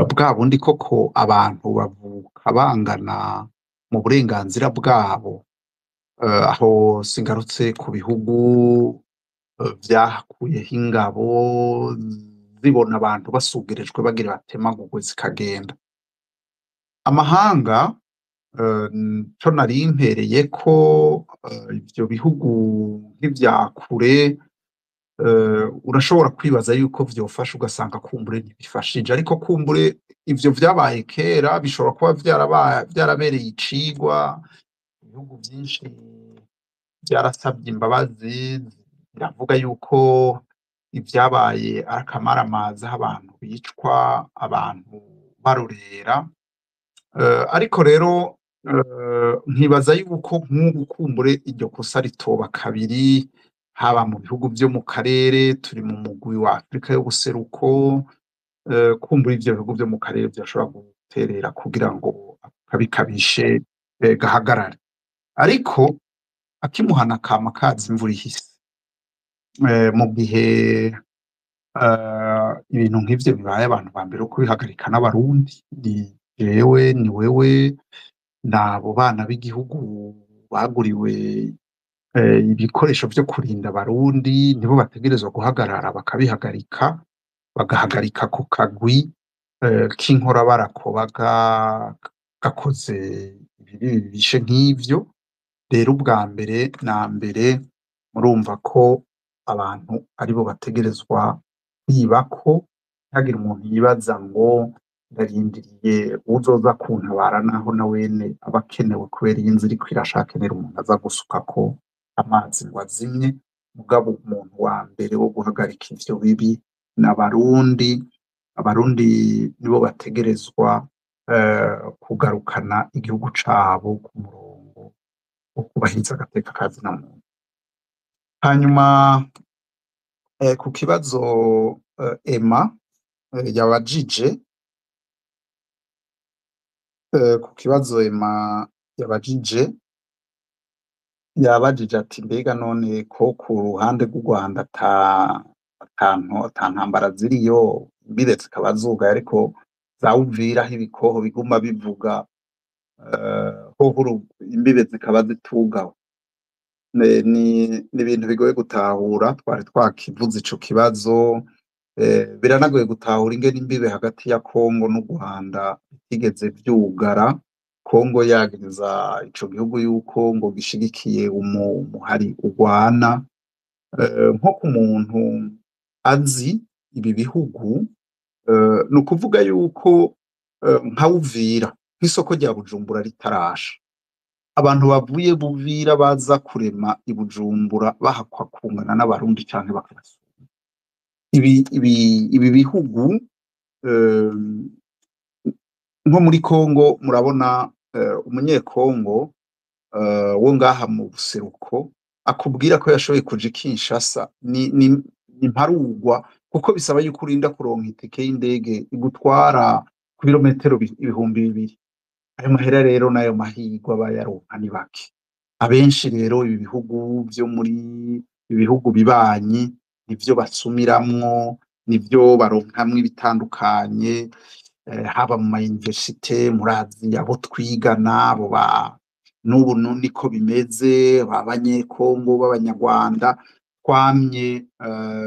bwa bundi koko abantu bavuka bangana mu burenganzira bwabo? Aho singarutse ku bihugu vyakuyeho ingabo zibona abantu basugirijwe bagira batemagurwe zikagenda. Amahanga, co nari mpereye ko ivyo bihugu nk'ivya kure, urashobora kwibaza yuko vyofasha, ugasanga kumbure ntibifashije, ariko kumbure ivyo vyabaye kera bishobora kuba vyarabereye icigwa. Ibihugu vyinshi vyarasavye imbabazi, biravuga yuko ivyabaye ari akamaramaza, aho abantu bicwa, abantu barorera. Ariko rero nkibaza yuko nk'ubu kumbure iryo kosa ritoba kabiri, haba mu bihugu vyo mu karere turi mu mugwi wa Afrika y'ubuseruko, kumbure ivyo bihugu vyo mu karere vyashobora guterera kugira ngo akabi kabishe gahagarare. Ariko akimuhana kama kazi imvura ihise. Mu gihe ibintu nk'ivyo bibaye, abantu ba mbere kubihagarika n'Abarundi, ni jewe, ni wewe, n'abo bana b'igihugu baguriwe ibikoresho vyo kurinda Abarundi, nibo bategerezwa guhagarara bakabihagarika, bagahagarika ku kagwi k'inkorabara koba gakoze ibibi bibishe nk'ivyo. Rero ubwa mbere na mbere murumva ko abantu aribo bategerezwa kwibako, ntihagire umuntu yibaza ngo ndarindiriye uwuzoza kuntabara, naho na wene aba akenewe, kubera iyi nzu iriko irasha akenera umuntu aza gusukako amazi ngo azimye. Mugabo umuntu wa mbere wo guhagarika ivyo bibi n'Abarundi. Abarundi nibo bategerezwa kugarukana igihugu cabo ku murongo wo kubahiriza agateka ka zina muntu. Hanyuma ku kibazo Emma yabajije, ku kibazo Emma yabajije, yabajije ati mbega none ko ku ruhande rw'u Rwanda ata ntambara ziriyo, imbibe zikaba zugaye, ariko za Uvira aho ibikoho biguma bivuga, hoho imbibe zikaba zitugawe. Ni ibintu bigoye gutahura, twari twakivuze ico kibazo. Biranagoye gutahura ingene imbibe hagati ya Kongo n'u Rwanda bitigeze vyugara. Kongo yagiriza ico gihugu yuko ngo gishigikiye umuhari urwana. Nko ku muntu azi ibi bihugu, ni ukuvuga yuko nka Uvira, nk'isoko rya Bujumbura ritarasha, abantu bavuye Buvira baza kurema i Bujumbura bahakwa kungana n'Abarundi canke bakabasumba. Ibi bihugu, nko muri Kongo murabona, umunyekongo wo ngaha mu buseruko akubwira ko yashoboye kuja i Kinshasa ni mparugwa, kuko bisaba yuko urinda kuronka itike y'indege igutwara ku birometero 2000. Ayo mahera rero n'ayo mahirwe abayaronka ni bake. Abenshi rero ibi bihugu vyo muri ibihugu bibanyi nivyo basumiramwo, nivyo baronkamwo ibitandukanye, haba mu ma université, murazi abo twigana, abo ba n'ubu niko bimeze, b'abanyekongo b'abanyarwanda twamye,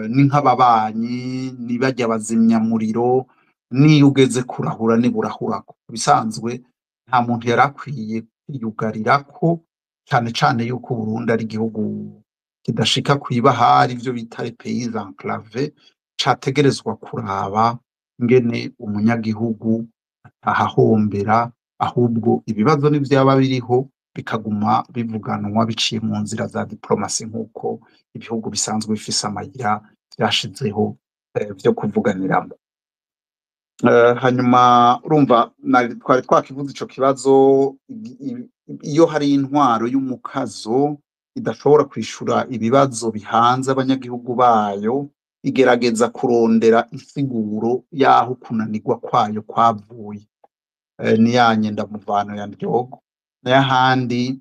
ni nk'ababanyi, ni barya bazimyamuriro, niyo ugeze kurahura niburahurako. Bisanzwe nta muntu yari akwiye kwiyugarirako, cane cane yuko Burundi ari igihugu kidashika kw'ibahari, ivyo bita les pays enclavés, categerezwa kuraba ingene umunyagihugu atahahombera, ahubwo ibibazo n'ivyaba biriho bikaguma bivuganwa biciye mu nzira za diplomasi, nk'uko ibihugu bisanzwe bifise amayira vyashizeho vyo kuvuganiramwo. Hanyuma urumva twari twakivuze ico kibazo, iyo hari intwaro y'umukazo idashobora kwishura ibibazo bihanze abanyagihugu bayo, igerageza kurondera insiguro y'aho kunanirwa kwayo kwavuye. Ni ya nyendamuvano ya Ndyogo. N'ahandi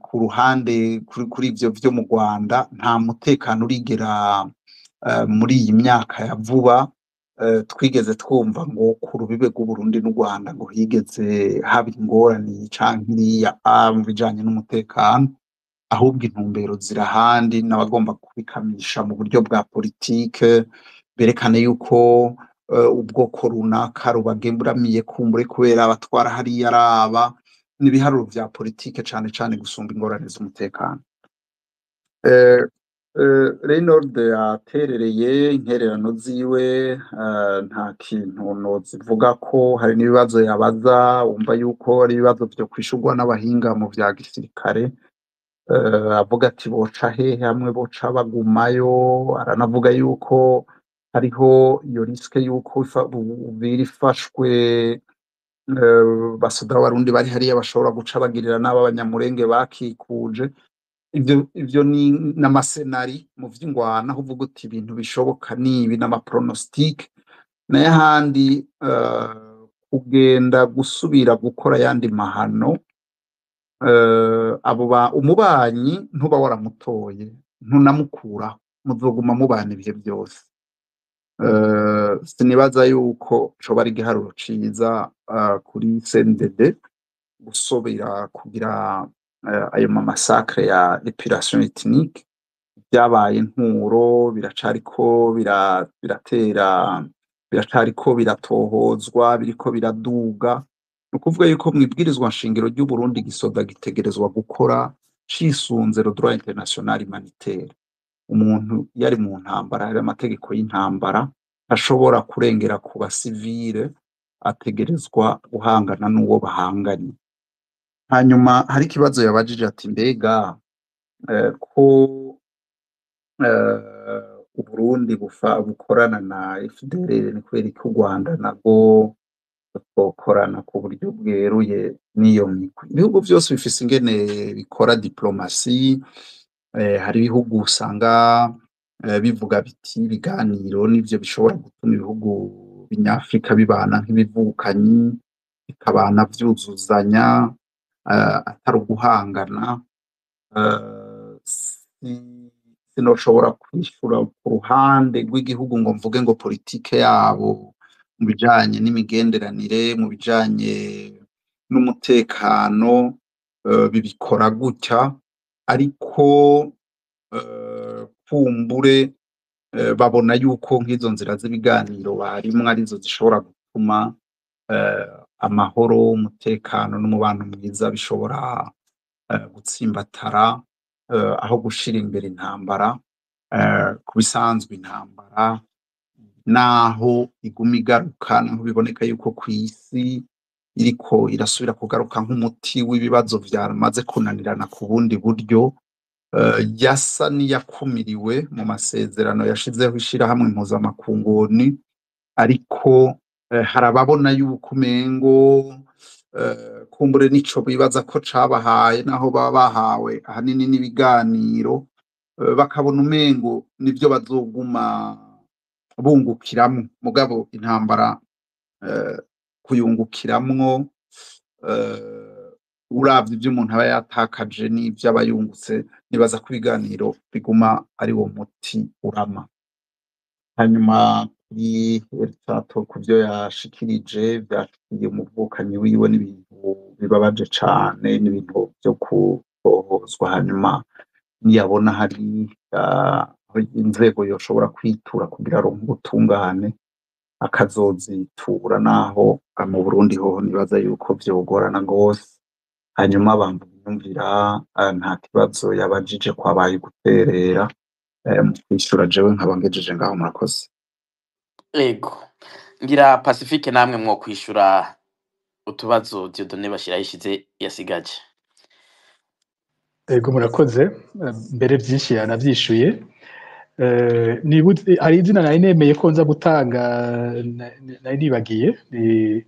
ku ruhande kuri ivyo vyo mu Rwanda nta mutekano urigera muri iyi myaka ya vuba twigeze twumva ngo ku rubibe rw'Uburundi n'u Rwanda ngo higeze haba ingorane canke iriya mu bijanye n'umutekano, ahubwo intumbero zirahandi n'abagomba kubikamisha mu buryo bwa politike, berekane yuko ubwoko runaka rubagemuramiye kumbure kubera abatwara hariya araba n'ibiharuro vya politike cane cane gusumba ingorane z'umutekano. Reynold yaterereye intererano ziwe, nta kintu nozivuga ko hari n'ibibazo yabaza wumva yuko ari ibibazo vyo kwishurwa n'abahinga mu vya gisirikare. Avuga ati boca hehe hamwe boca bagumayo, aranavuga yuko hariho iyo risque yuko Uvira ifashwe, basoda b'Abarundi bari hariya bashobora guca bagirira n'abo Abanyamurenge bakikuje. Ivyo ni n'amasenari mu vy'ingwana, aho uvuga uti ibintu bishoboka nibi n'amapronostic. Nayo ahandi kugenda gusubira gukora ayandi mahano, abo ba umubanyi ntuba waramutoye, ntunamukuraho, muzoguma mubana ibihe vyose. Sinibaza yuko coba ari igiharuro ciza kuri CNDD gusubira kugira ayo ma massacre ya épuration ethnique. Vyabaye inturo, biracariko biratera, biracariko biratohozwa, biriko biraduga. Ni ukuvuga yuko mw'ibwirizwa nshingiro ry'u Burundi igisoda gitegerezwa gukora cisunze le droit international humanitaire. Umuntu iyo ari mu ntambara, hari amategeko y'intambara, ashobora kurengera ku basivile, ategerezwa guhangana n'uwo bahanganye. Hanyuma hari ikibazo yabajije ati mbega ko Uburundi bukorana na FDLR, ni kubera iki u Rwanda narwo Twokorana ku buryo bweruye n'iyo migwi. Ibihugu vyose bifise ingene bikora diplomasi. Hari ibihugu usanga bivuga biti ibiganiro nivyo bishobora gutuma ibihugu binyafrika bibana nk'ibivukanyi, bikabana vyuzuzanya, atari uguhangana. Sinoshobora kwishura ku ruhande rw'igihugu ngo mvuge ngo politike yabo mu bijanye n'imigenderanire, mu bijanye n'umutekano, bibikora gutya, ariko kumbure babona yuko nk'izo nzira z'ibiganiro barimwo arizo zishobora gutuma amahoro, umutekano n'umubano mwiza bishobora gutsimbatara, aho gushira imbere intambara. Ku bisanzwe intambara naho iguma igaruka, naho biboneka yuko kw'isi iriko irasubira kugaruka nk'umuti w'ibibazo vyamaze kunanirana ku bundi buryo, yasa n'iyakumiriwe mu masezerano yashizeho ishirahamwe mpuzamakungu ONU, ariko hari ababona yuko umengo kumbure nico bibaza ko cabahaye, naho baba bahawe ahanini n'ibiganiro, bakabona umengo nivyo bazoguma bungukiramwo. Mugabo intambara kuyungukiramwo, uravye ivyo umuntu aba yatakaje n'ivyo aba yungutse, nibaza ko ibiganiro biguma ari wo muti urama. Hanyuma kuri Eltato, ku vyo yashikirije vyashikiye umuvukanyi wiwe, n'ibintu bibabaje cane, n'ibintu vyo kutohozwa. Hanyuma niyabona hari aho inzego yoshobora kwitura kugira aronke ubutungane, akazozitura, naho mu Burundi hoho nibaza yuko vyogorana gose. Hanyuma bamvuga inyumvira, nta kibazo yabajije, kwabaye guterera mu kwishura. Jewe nkaba ngejeje ngaho, murakoze. Ego, ngira Pacifique namwe mwo kwishura utubazo Dieudonné Bashirahishize yasigaje. Ego, murakoze. Mbere byinshi yanavyishuye. Hari izina nari nemeye ko nza gutanga, nari nibagiye, ni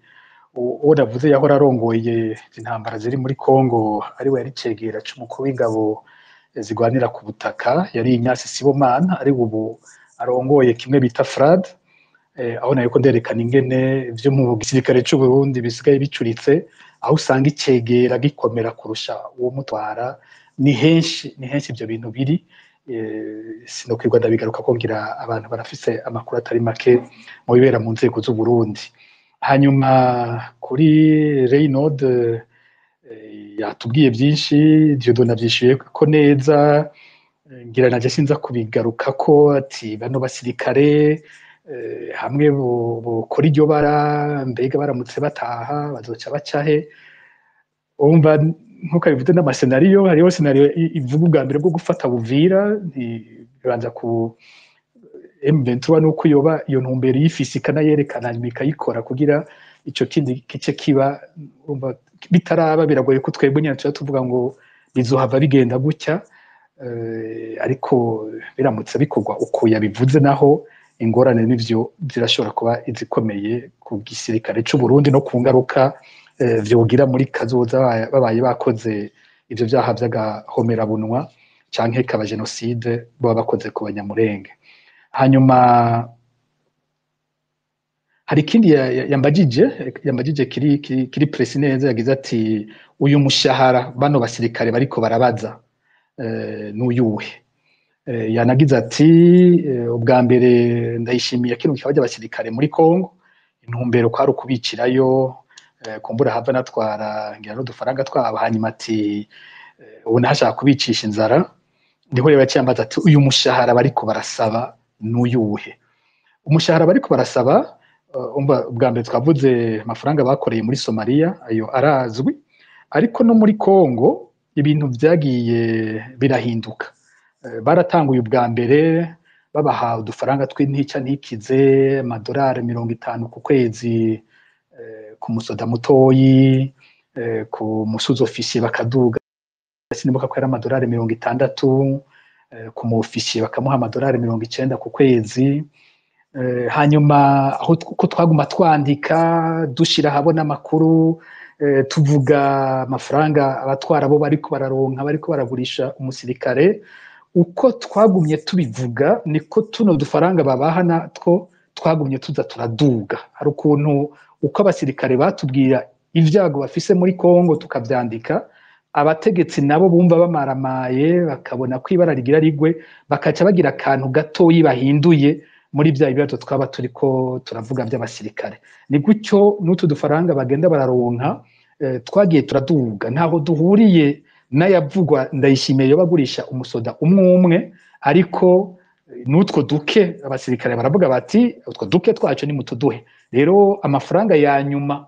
uwo navuze yahora arongoye intambara ziri muri Congo, ariwe yari cegera c'umukuru w'ingabo zigwanira ku butaka, yari Ignace Sibomana, ari ubu arongoye kimwe bita FRAD, aho nariko nderekana ingene vyo mu gisirikare c'u Burundi bisigaye bicuritse, aho usanga icegera gikomera kurusha uwo mutwara. Ni henshi, ni henshi ivyo bintu biri. Sinokwirwa ndabigaruka ko ngira abantu barafise amakuru atari make mu bibera mu nzego z'u Burundi. Hanyuma kuri Reynaud, yatubwiye byinshi, Dieudonné avyishuye ko neza, ngira naje sinza kubigarukako. Ati bano basirikare hamwe bokora iryo bara, mbega baramutse bataha bazoca bacahe? Umva, nkuko abivuze n'amascénario, hariho scénario ivuga ubwa mbere bwo gufata Buvira, bibanza ku M23, nuko yoba iyo ntumbero yifise ikanayerekana, hanyuma ikayikora kugira ico kindi gice kiba. Urumva bitaraba, biragoye ko twebwe nyene tuba tuvuga ngo bizohava bigenda gutya, ariko biramutse bikorwa uko yabivuze, naho ingorane n'ivyo zirashobora kuba izikomeye ku gisirikare c'u Burundi no ku ngaruka vyogira muri kazoza babaye bakoze ivyo vyaha vy'agahomerabunwa canke kaba génocide baba bakoze ku Banyamurenge. Hanyuma hari ikindi yambajije kiri précis neza. Yagize ati uyu mushahara bano basirikare bariko barabaza n'uyuhe? Yanagize ati ubwa mbere Ndayishimiye kino kikaba abasirikare muri Congo, intumbero kwari ukubicirayo, kumbura hava natwara ngira n'udufaranga twabo. Hanyuma ati ubu nashaka kubicisha inzara. Niho rero yaciye ambaza ati uyu mushahara bariko barasaba n'uyuhe? Umushahara bariko barasaba, umva, ubwa mbere twavuze amafaranga bakoreye muri Somalia, ayo arazwi, ariko no muri Congo ibintu vyagiye birahinduka. Baratanguye ubwa mbere babaha udufaranga tw'intica ntikize, amadolari 50 ku kwezi ku musoda mutoyi, ku musuzi-officier bakaduga, sinibuka ko yari amadolari 60, ku mu officier bakamuha amadolari 90 ku kwezi. Hanyuma aho ko twaguma twandika dushira ahabona amakuru, tuvuga amafaranga abatwara bo bariko bararonka, bariko baragurisha umusirikare, uko twagumye tubivuga niko tuno dufaranga babaha natwo twagumye tuza turaduga. Hari ukuntu uko abasirikare batubwira ivyago bafise muri Kongo tukavyandika, abategetsi nabo bumva bamaramaye bakabona ko ibara rigira rigwe, bakaca bagira akantu gatoyi bahinduye muri bya bibazo twaba turiko turavuga by'abasirikare. Ni gutyo n'utu dufaranga bagenda bararonka, twagiye turaduga. Ntaho duhuriye n'ayavugwa Ndayishimiye yobagurisha umusoda umwe umwe, ariko n'utwo duke abasirikare baravuga bati utwo duke twacu ni mutuduhe. Rero amafaranga ya nyuma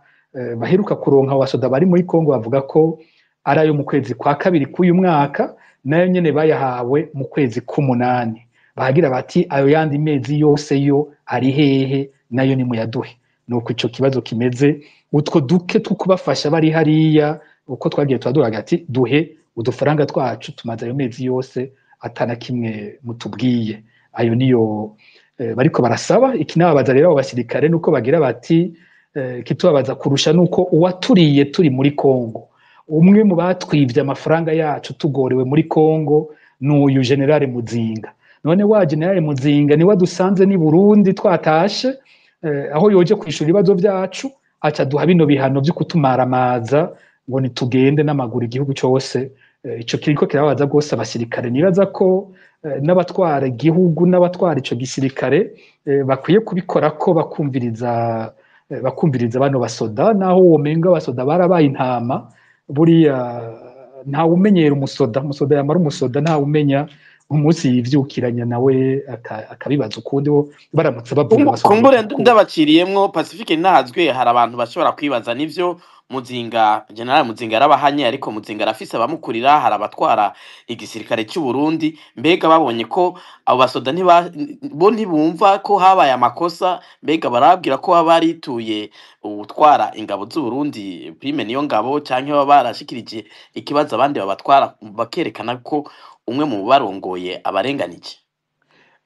baheruka kuronka abasoda bari muri Kongo bavuga ko ari ayo mu kwezi kwa kabiri k'uyu mwaka, nayo nyene bayahawe mu kwezi k'umunani. Bahagira bati ayo yandi mezi yose yo ari hehe, nayo ni muyaduhe. Nuko ico kibazo kimeze, utwo duke two kubafasha bari hariya, uko twagiye turaduraga ati duhe udufaranga twacu tumaze ayo mezi yose atana kimwe mutubwiye. Ayo niyo bariko barasaba. Ikinababaza rero abo basirikare nuko bagira bati kitubabaza kurusha nuko uwaturiye turi muri Kongo, umwe mu batwivye amafaranga yacu tugorewe muri Kongo n'uyu General Muzinga. None wa General Muzinga niwe dusanze ni Burundi twatashe, aho yoje kwishura ibibazo vyacu aca duha bino bihano vyo kutumaramaza ngo nitugende n'amaguru igihugu cose. Ico kiriko kirababaza rwose abasirikare. Nibaza ko n'abatwara igihugu n'abatwara ico gisirikare bakwiye kubikora ko bakumviriza bano basoda, naho womenga abasoda barabaye intama. Buriya ntawe umenyera umusoda, umusoda yamara umusoda ntawe umenya umunsi yivyukiranya nawe akabibaza ukundi bo baramutse bavuga abasoda Kumbure bakunda. ndabaciriyemwo Pacifique ntazwe, hari abantu bashobora kwibaza nivyo Muzinga, General Muzinga yarabahanye, ariko Muzinga arafise abamukurira, hari abatwara igisirikare cy'u Burundi. Mbega babonye ko abo basoda bo ntibumva ko habaye amakosa, mbega barabwira ko baba barituye utwara ingabo z'u Burundi Prime niyo ngabo, canke baba barashikirije ikibazo abandi babatwara bakerekana ko umwe mu barongoye abarenganije?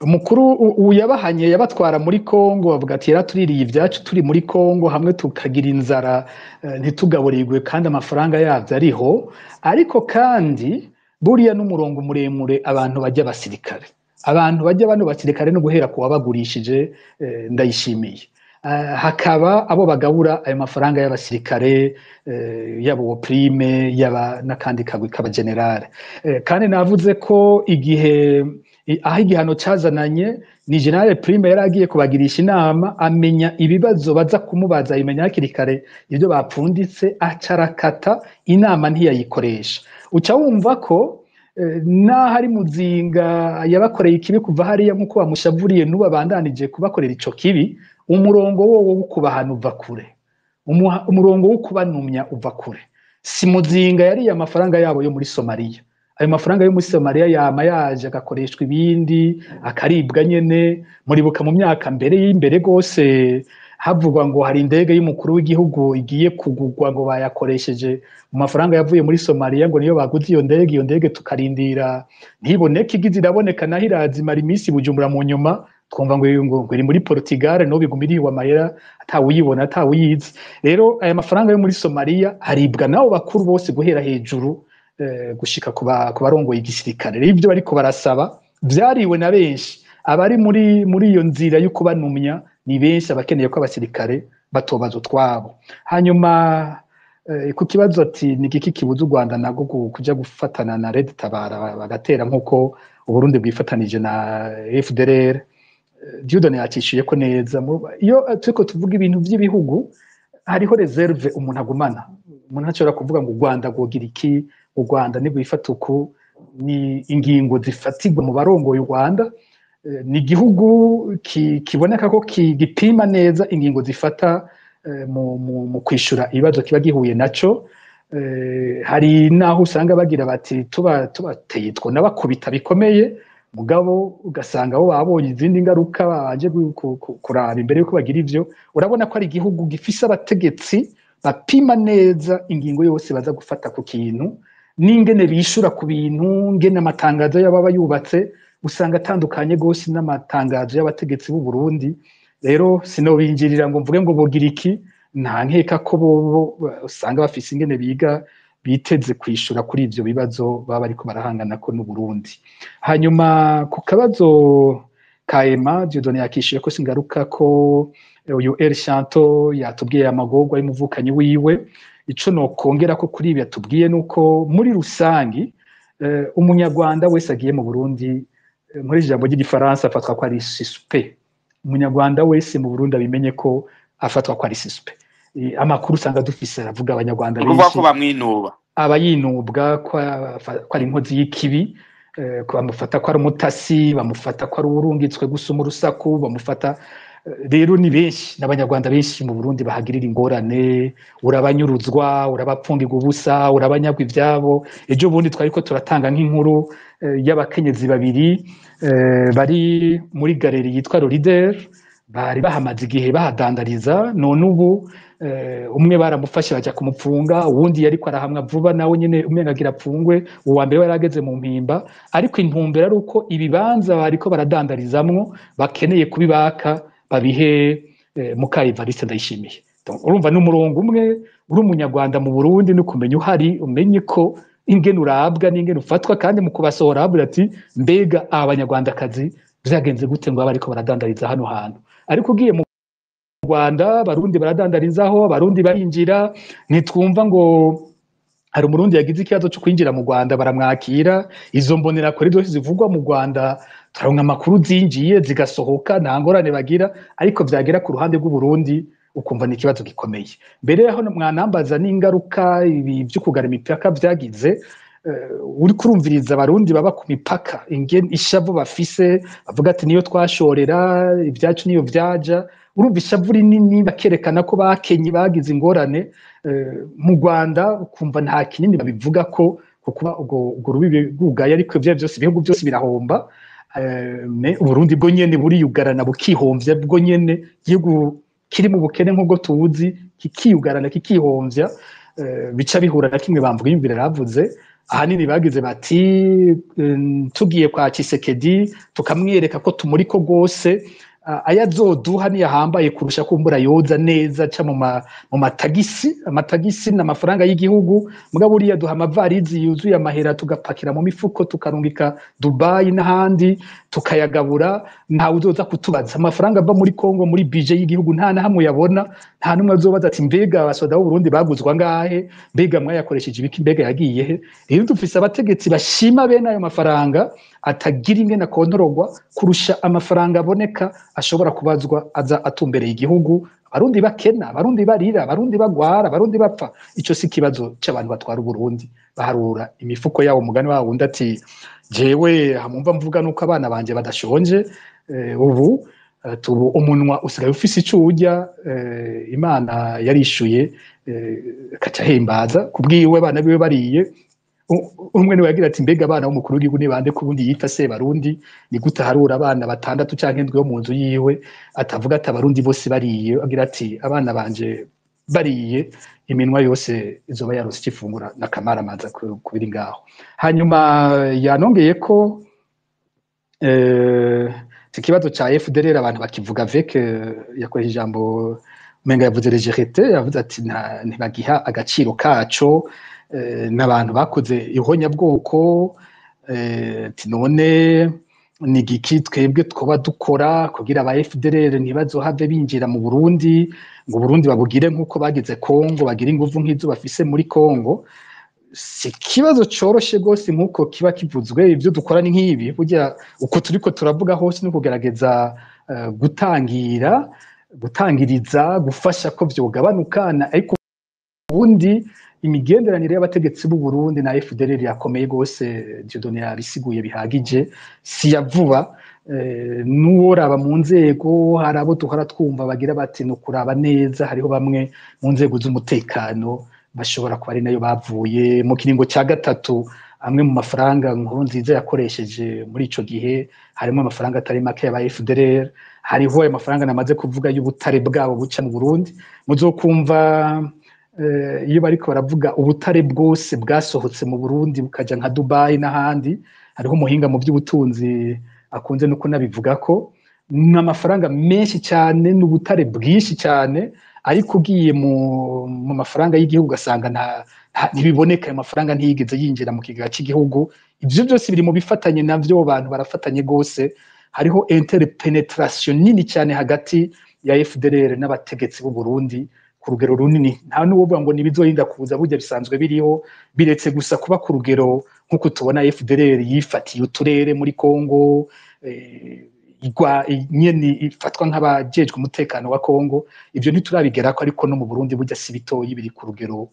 Umukuru uyabahanye yabatwara muri Kongo bavuga ati yaratuririye ibyacu turi muri Kongo, hamwe tukagira inzara, ntitugaburirwe kandi amafaranga yavyo ariho. Ariko kandi buriya n'umurongo muremure abantu bajya abasirikare, abantu bajya bano basirikare no guhera ku wabagurishije, Ndayishimiye, hakaba abo bagabura ayo mafaranga y'abasirikare, yaba uwo Prime yaba n'akandi kagwi k'abagenerale. Kandi navuze ko igihe aho igihano cazananye ni General Prime yari agiye kubagirisha inama, amenya ibibazo baza kumubaza, abimenya hakiri kare ibyo bapfunditse, acarakata inama ntiyayikoresha. Uca wumva ko naho ari Muzinga yabakoreye ikibi kuva hariya nk'uko bamushavuriye n'ubu abandanije kubakorera ico kibi, umurongo wowo wo kubahana uva kure, umurongo wo kubanumya uva kure. Si Muzinga yariye amafaranga yabo yo muri Somalia. Ayo mafaranga yo muri Somalia yama yaje agakoreshwa ibindi, akaribwa nyene. Muribuka mu myaka mbere y'imbere gose havugwa ngo hari indege y'umukuru w'igihugu igiye kugugwa ngo bayakoresheje mu mafaranga yavuye muri Somalia, ngo niyo baguze iyo ndege. Iyo ndege tukarindira ntiboneke, igize iraboneka naho irazimara iminsi Bujumbura, mu nyuma twumva ngo iri muri Portugal, no biguma iriwe amahera atawuyibona atawuyizi. Rero aya mafaranga yo muri Somalia aribwa nabo bakuru bose guhera hejuru gushika ku barongoye igisirikare. Rero ibyo bariko barasaba vyariwe na benshi, abari muri iyo nzira yo kubanumya ni benshi, abakeneye ko abasirikare batobaza utwabo. Hanyuma ku kibazo ati ni igiki kibuza u Rwanda nago kuja gufatana na Red Tabara bagatera nk'uko Uburundi bwifatanije na FDLR, Dieudonné yacishuye ko neza. Iyo turiko tuvuga ibintu vy'ibihugu hariho reserve umuntu agumana. Umuntu ashobora kuvuga ngo u Rwanda rwogira iki, u Rwanda nibwifata uku, ni ingingo zifatirwa mu barongoye u Rwanda. Ni igihugu kiboneka ko gipima neza ingingo zifata mu kwishura ibibazo kiba gihuye naco. Hari naho usanga bagira bati tubateye twonabakubita bikomeye, mugabo ugasanga bo babonye izindi ngaruka babanje kuraba imbere yuko bagira ivyo. Urabona ko ari igihugu gifise abategetsi bapima neza ingingo yose baza gufata ku kintu, n'ingene bishura ku bintu, ngene amatangazo yabo aba yubatse. usanga atandukanye gose n'amatangazo y'abategetsi b'u Burundi. Rero sinobinjirira ngo mvuge ngo bogira iki, nta nkeka ko bobo usanga bafise ingene biga biteze kwishura kuri ivyo bibazo baba bariko barahangana ko n'u Burundi. Hanyuma ku kabazo ka Emma Dieudonné yakishuye ko singaruka ko uyu El Shanto yatubwiye amagorwa y'umuvukanyi wiwe. Ico nokongera ko kuri ibi yatubwiye nuko muri rusangi umunyarwanda wese agiye mu Burundi, muri ijambo ry'igifaransa afatwa ko ari suspect. Umunyarwanda wese mu Burundi abimenye ko afatwa ko ari suspect. Amakuru usanga dufise aravuga abanyarwanda Ni ukuvuga ko benshi bamwinuba, aba yinubwa ko ari inkozi y'ikibi, ko bamufata ko ari umutasi, bamufata ko ari uwurungitswe gusuma urusaku, bamufata rero ni benshi n'abanyarwanda benshi mu Burundi bahagirira ingorane, urabanyuruzwa, urabapfungirwa ubusa, urabanyagwa ivyabo. Ejo bundi twariko turatanga nk'inkuru y'abakenyezi babiri bari muri galeri yitwa Rolider, bari bahamaze igihe bahadandariza, none ubu umwe baramufashe baja kumupfunga, uwundi yariko arahamwa vuba nawe nyene umwe agira apfungwe, uwa mbere yarageze mu mpimba, ariko intumbero ari uko ibibanza bariko baradandarizamwo bakeneye kubibaka babihe muka Evariste Ndayishimiye. Donc urumva n'umurongo umwe uri umunyarwanda mu Burundi no kumenya uhari, umenye ko ingene urabwa n'ingene ufatwa, kandi mu kubasohora bavuga ati mbega aba banyarwandakazi vyagenze gute ngo abe ariko baradandariza hano hantu. Ariko ugiye mu Rwanda abarundi baradandarizaho, abarundi barinjira, ntitwumva ngo hari umurundi yagize ikibazo cyo kwinjira mu Rwanda baramwakira. Izo mbonerakure zose zivugwa mu Rwanda turonka amakuru zinjiye zigasohoka nta ngorane bagira, ariko vyagera ku ruhande rw'u Burundi ukumva ni ikibazo gikomeye. Mbere yaho mwanambaza n'ingaruka ibi vyo kugara imipaka vyagize, uri kurumviriza abarundi baba ku mipaka ingene ishavu bafise, bavuga ati niyo twashorera ibyacu niyo vyaja, urumva ishavu rinini bakerekana ko bakenye bagize ingorane. Mu Rwanda ukumva nta kinini babivuga ko kuba ubwo rubibi bwugaye, ariko ivyo byose ibihugu byose birahomba. Uburundi bwo nyene buriyugarana bukihomvya bwo nyene, igihugu kiri mu bukene nk'ubwo tuzi kikiyugarana kikihomvya, bica bihura na kimwe bamvuga yumvira yaravuze. Ahanini bagize bati tugiye kwa Tshisekedi tukamwereka ko tumuriko gose, ayazoduha niyahambaye kurusha kumbura yoza neza aca mu matagisi, amatagisi n'amafaranga y'igihugu, mugabo buriya duha amavarizi yuzuye amahera tugapakira mu mifuko tukarungika Dubai n'ahandi tukayagabura, ntawe uzoza kutubaza amafaranga ava muri Kongo muri budget y'igihugu nta na hamwe uyabona, nta n'umwe azobaza ati mbega abasoda b'u Burundi baguzwa ngahe, mbega mwayakoresheje ibiki, mbega yagiye he. Rero dufise abategetsi bashima bene ayo mafaranga atagira ingene akontorogwa kurusha amafaranga aboneka ashobora kubazwa aza atumbereye igihugu. Abarundi bakena, abarundi barira, abarundi bagwara, abarundi bapfa. Ico si kibazo c'abantu batwara Uburundi, baharura imifuko yabo. Umugani wabo wundi ati jewe hamumva mvuga nuko abana banje badashonje, ubu tubu umunwa usigaye ufise ico urya, Imana yarishuye, akaca ahimbaza kubwiwe abana biwe bariye. Umwe niwe yagira ati mbega abana b'umukuru w'igihugu ni bande ko ubundi yita se barundi, ni gute harura abana batandatu canke ndwi bo mu nzu yiwe, atavuga ati abarundi bose bariye, agira ati abana banje bariye iminwa yose izoba yarose ikifungura n'akamaramaza kubiri ngaho. Hanyuma yanongeye ko ikibazo ca FDLR abantu bakivuga avec yakoresheje ijambo umenga yavuze légèreté, yavuze ati ntibagiha agaciro kaco, n'abantu bakoze ihonyabwoko, ati none ni igiki twebwe twoba dukora kugira aba FDLR ntibazohave binjira mu Burundi ngo Burundi babugire nk'uko bagize Kongo, bagire inguvu nk'izo bafise muri Kongo. Si ikibazo coroshe gose nk'uko kiba kivuzwe. Ivyo dukora ni nk'ibi burya uko turiko turavuga hose ni ukugerageza gutangira gutangiriza gufasha ko vyogabanuka, ariko ubundi imigenderanire y'abategetsi b'u Burundi na FDLR yakomeye gose, Dieudonné yabisiguye bihagije, si ya vuba. N'uworaba mu nzego hari abo duhora twumva bagira bati ni ukuraba neza, hariho bamwe mu nzego z'umutekano bashobora kuba ari nayo bavuye mu kiringo cya gatatu. Amwe mu mafaranga Nkurunziza yakoresheje muri ico gihe harimo amafaranga atari make y'aba FDLR, hariho ayo mafaranga namaze kuvuga y'ubutare bwabo buca mu Burundi. Muzokumva iyo bariko baravuga ubutare bwose bwasohotse mu Burundi bukaja nka Dubai n'ahandi, hariho umuhinga mu by'ubutunzi Akunze no kunabivuga ko ni amafaranga menshi cyane n'ubutare bwinshi cyane, ariko ugiye mu mafaranga y'igihugu ugasanga ntibiboneka, ayo mafaranga ntiyigeze yinjira mu kigega cy'igihugu. Ibyo byose biri mu bifatanye navyo, abantu barafatanye gose. Hariho interpenetration nini cyane hagati ya FDLR n'abategetsi b'u Burundi ku rugero runini. Nta n'uwovuga ngo nibizorinda kuza, burya bisanzwe biriho, biretse gusa kuba ku rugero nk'uko tubona FDLR yifatiye uturere muri Kongo, igwa nyene ifatwa nk'abajejwe umutekano wa Kongo. Ivyo ntiturabigerako, ariko no mu Burundi burya si bitoyi, biri ku rugero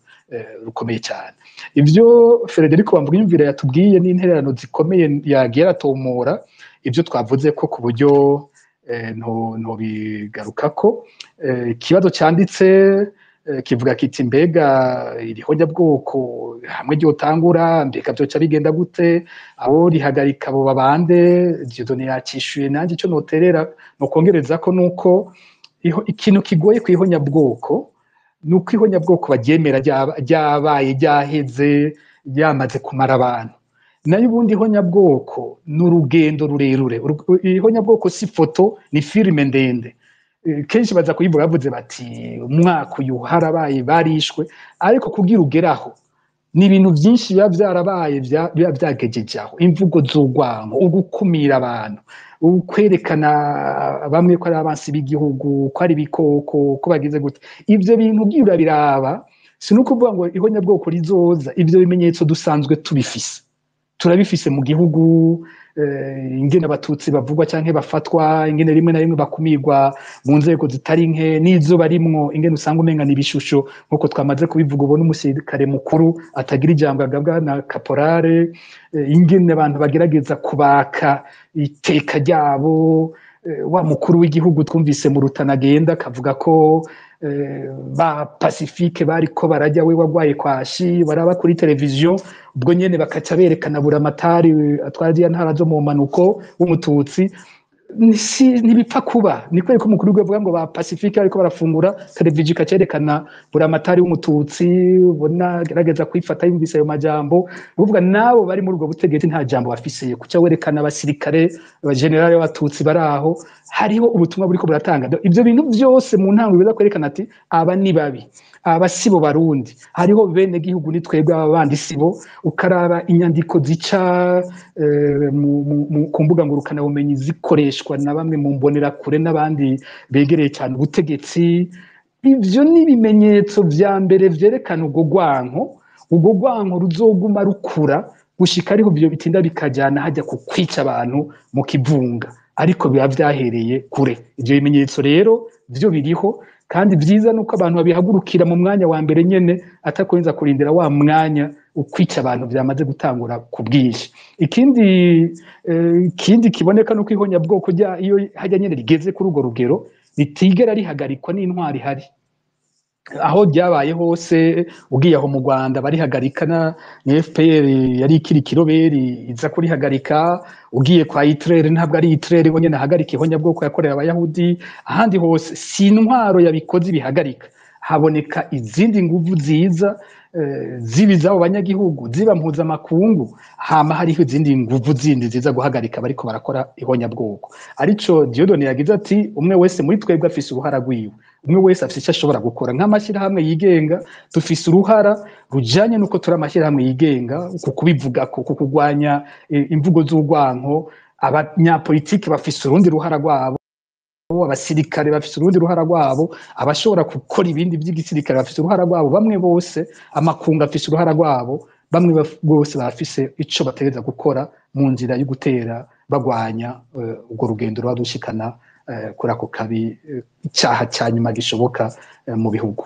rukomeye cyane. Ivyo Frederico Bamvuginyumvira yatubwiye n'intererano zikomeye yagiye aratomora ibyo twavuze ko ku buryo ntobigarukako. Ikibazo cyanditse kivuga kiti: mbega iri honyabwoko hamwe ryotangura, mbega byoca bigenda gute? Abo rihagarika abo babande? Dieudonné yacishuye. Nanjye icyo noterera nokongereza ko nuko ikintu kigoye ku ihonyabwoko ni uko ihonyabwoko baryemera ryabaye, ryaheze, ryamaze kumara abantu. Nayo ubundi ihonyabwoko ni urugendo rurerure. Ihonyabwoko si foto, ni filime ndende. Kenshi baza kuyivuga bavuze bati umwaka uyu harabaye, barishwe, ariko kugira ugeraho ni ibintu byinshi biba byarabaye, biba byagejeje aho: imvugo z'urwango, ugukumira abantu, ukwerekana bamwe ko ari abansi b'igihugu, ko ari ibikoko, ko bagize gute. Ibyo bintu ugiye urabiraba, si no kuvuga ngo ihonyabwoko rizoza. Ibyo bimenyetso dusanzwe tubifise, turabifise mu gihugu, ingene abatutsi bavugwa canke bafatwa, ingene rimwe na rimwe bakumirwa mu nzego zitari nke n'izo barimwo, ingene usanga umenga ni ibishusho nk'uko twamaze kubivuga. Ubona umusirikare mukuru atagira ijambo, agabwa na kaporale, ingene abantu bagerageza kubaka iteka ryabo, wa mukuru w'igihugu twumvise mu Rutana agenda akavuga ko ba Pacifique bariko barajya, we wagwaye kwashi, baraba kuri televiziyo ubwo nyene bakaca berekana Buramatari atwara ziriya ntara zo mu mpanuko w'umututsi. Ntibipfa kuba ni kubera ko umukuru w'igihugu avuga ngo ba Pacifique ariko barafungura, televiziyo ikacerekana Buramatari w'umututsi ubona agerageza kwifata yumvise ayo majambo. Uvuga nabo bari muri ubwo butegetsi nta jambo bafise, kuca werekana abasirikare, abagenerali b'abatutsi bari aho, hariho ubutumwa buriko buratanga. Ivyo bintu byose mu ntango biza kwerekana ati aba ni babi, aba sibo barundi, hariho bene gihugu ni twebwe, aba bandi sibo. Ukaraba inyandiko zica ku mbuga ngurukana bumenyi zikoreshwa na bamwe mu mbonerakure n'abandi begereye cyane ubutegetsi, ivyo ni ibimenyetso vya mbere vyerekana ubwo rwanko. Ubwo rwanko ruzoguma rukura gushika ariho ivyo bitinda bikajyana hajya ku kwica abantu mu kivunga, ariko biba vyahereye kure. Ivyo bimenyetso rero vyo biriho, kandi vyiza nuko abantu babihagurukira mu mwanya wa mbere nyene, atakurinza kurindira wa mwanya ukwica abantu vyamaze gutangura ku bwinshi. Ikindi kiboneka nuko ihonyabwoko rya iyo hajya nyene rigeze kuri urwo rugero ritigera rihagarikwa n'intwari ihari. Aho ryabaye hose, ugiye aho mu Rwanda barihagarika ni FPR yari ikiri kiroberi iza kurihagarika. Ugiye kwa Hitler, ntabwo ari Hitler wenyine ahagarika ihonyabwoko yakorewe abayahudi. Ahandi hose si intwaro yabikoze ibihagarika, haboneka izindi nguvu ziza, ziba iz'abo banyagihugu, ziba mpuzamakungu, hama hariho izindi nguvu zindi ziza guhagarika bariko barakora ihonyabwoko. Arico Dieudonné yagize ati umwe wese muri twebwe afise uruhara rwiwe, umwe wese afise icyo ashobora gukora. Nk'amashyirahamwe yigenga dufise uruhara rujanye n'uko turi amashyirahamwe yigenga ku kubivuga, ku kurwanya imvugo z'urwanko. Abanyapolitiki bafise urundi ruhara rwabo, abasirikare bafise urundi ruhara rwabo, abashobora gukora ibindi by'igisirikare bafise uruhara rwabo, bamwe bose, amakungu afise uruhara rwabo, bamwe bose barafise ico bategereza gukora mu nzira yo gutera bagwanya urwo rugendo ruba rushikana kuri ako kabi, icyaha cya nyuma gishoboka mu bihugu.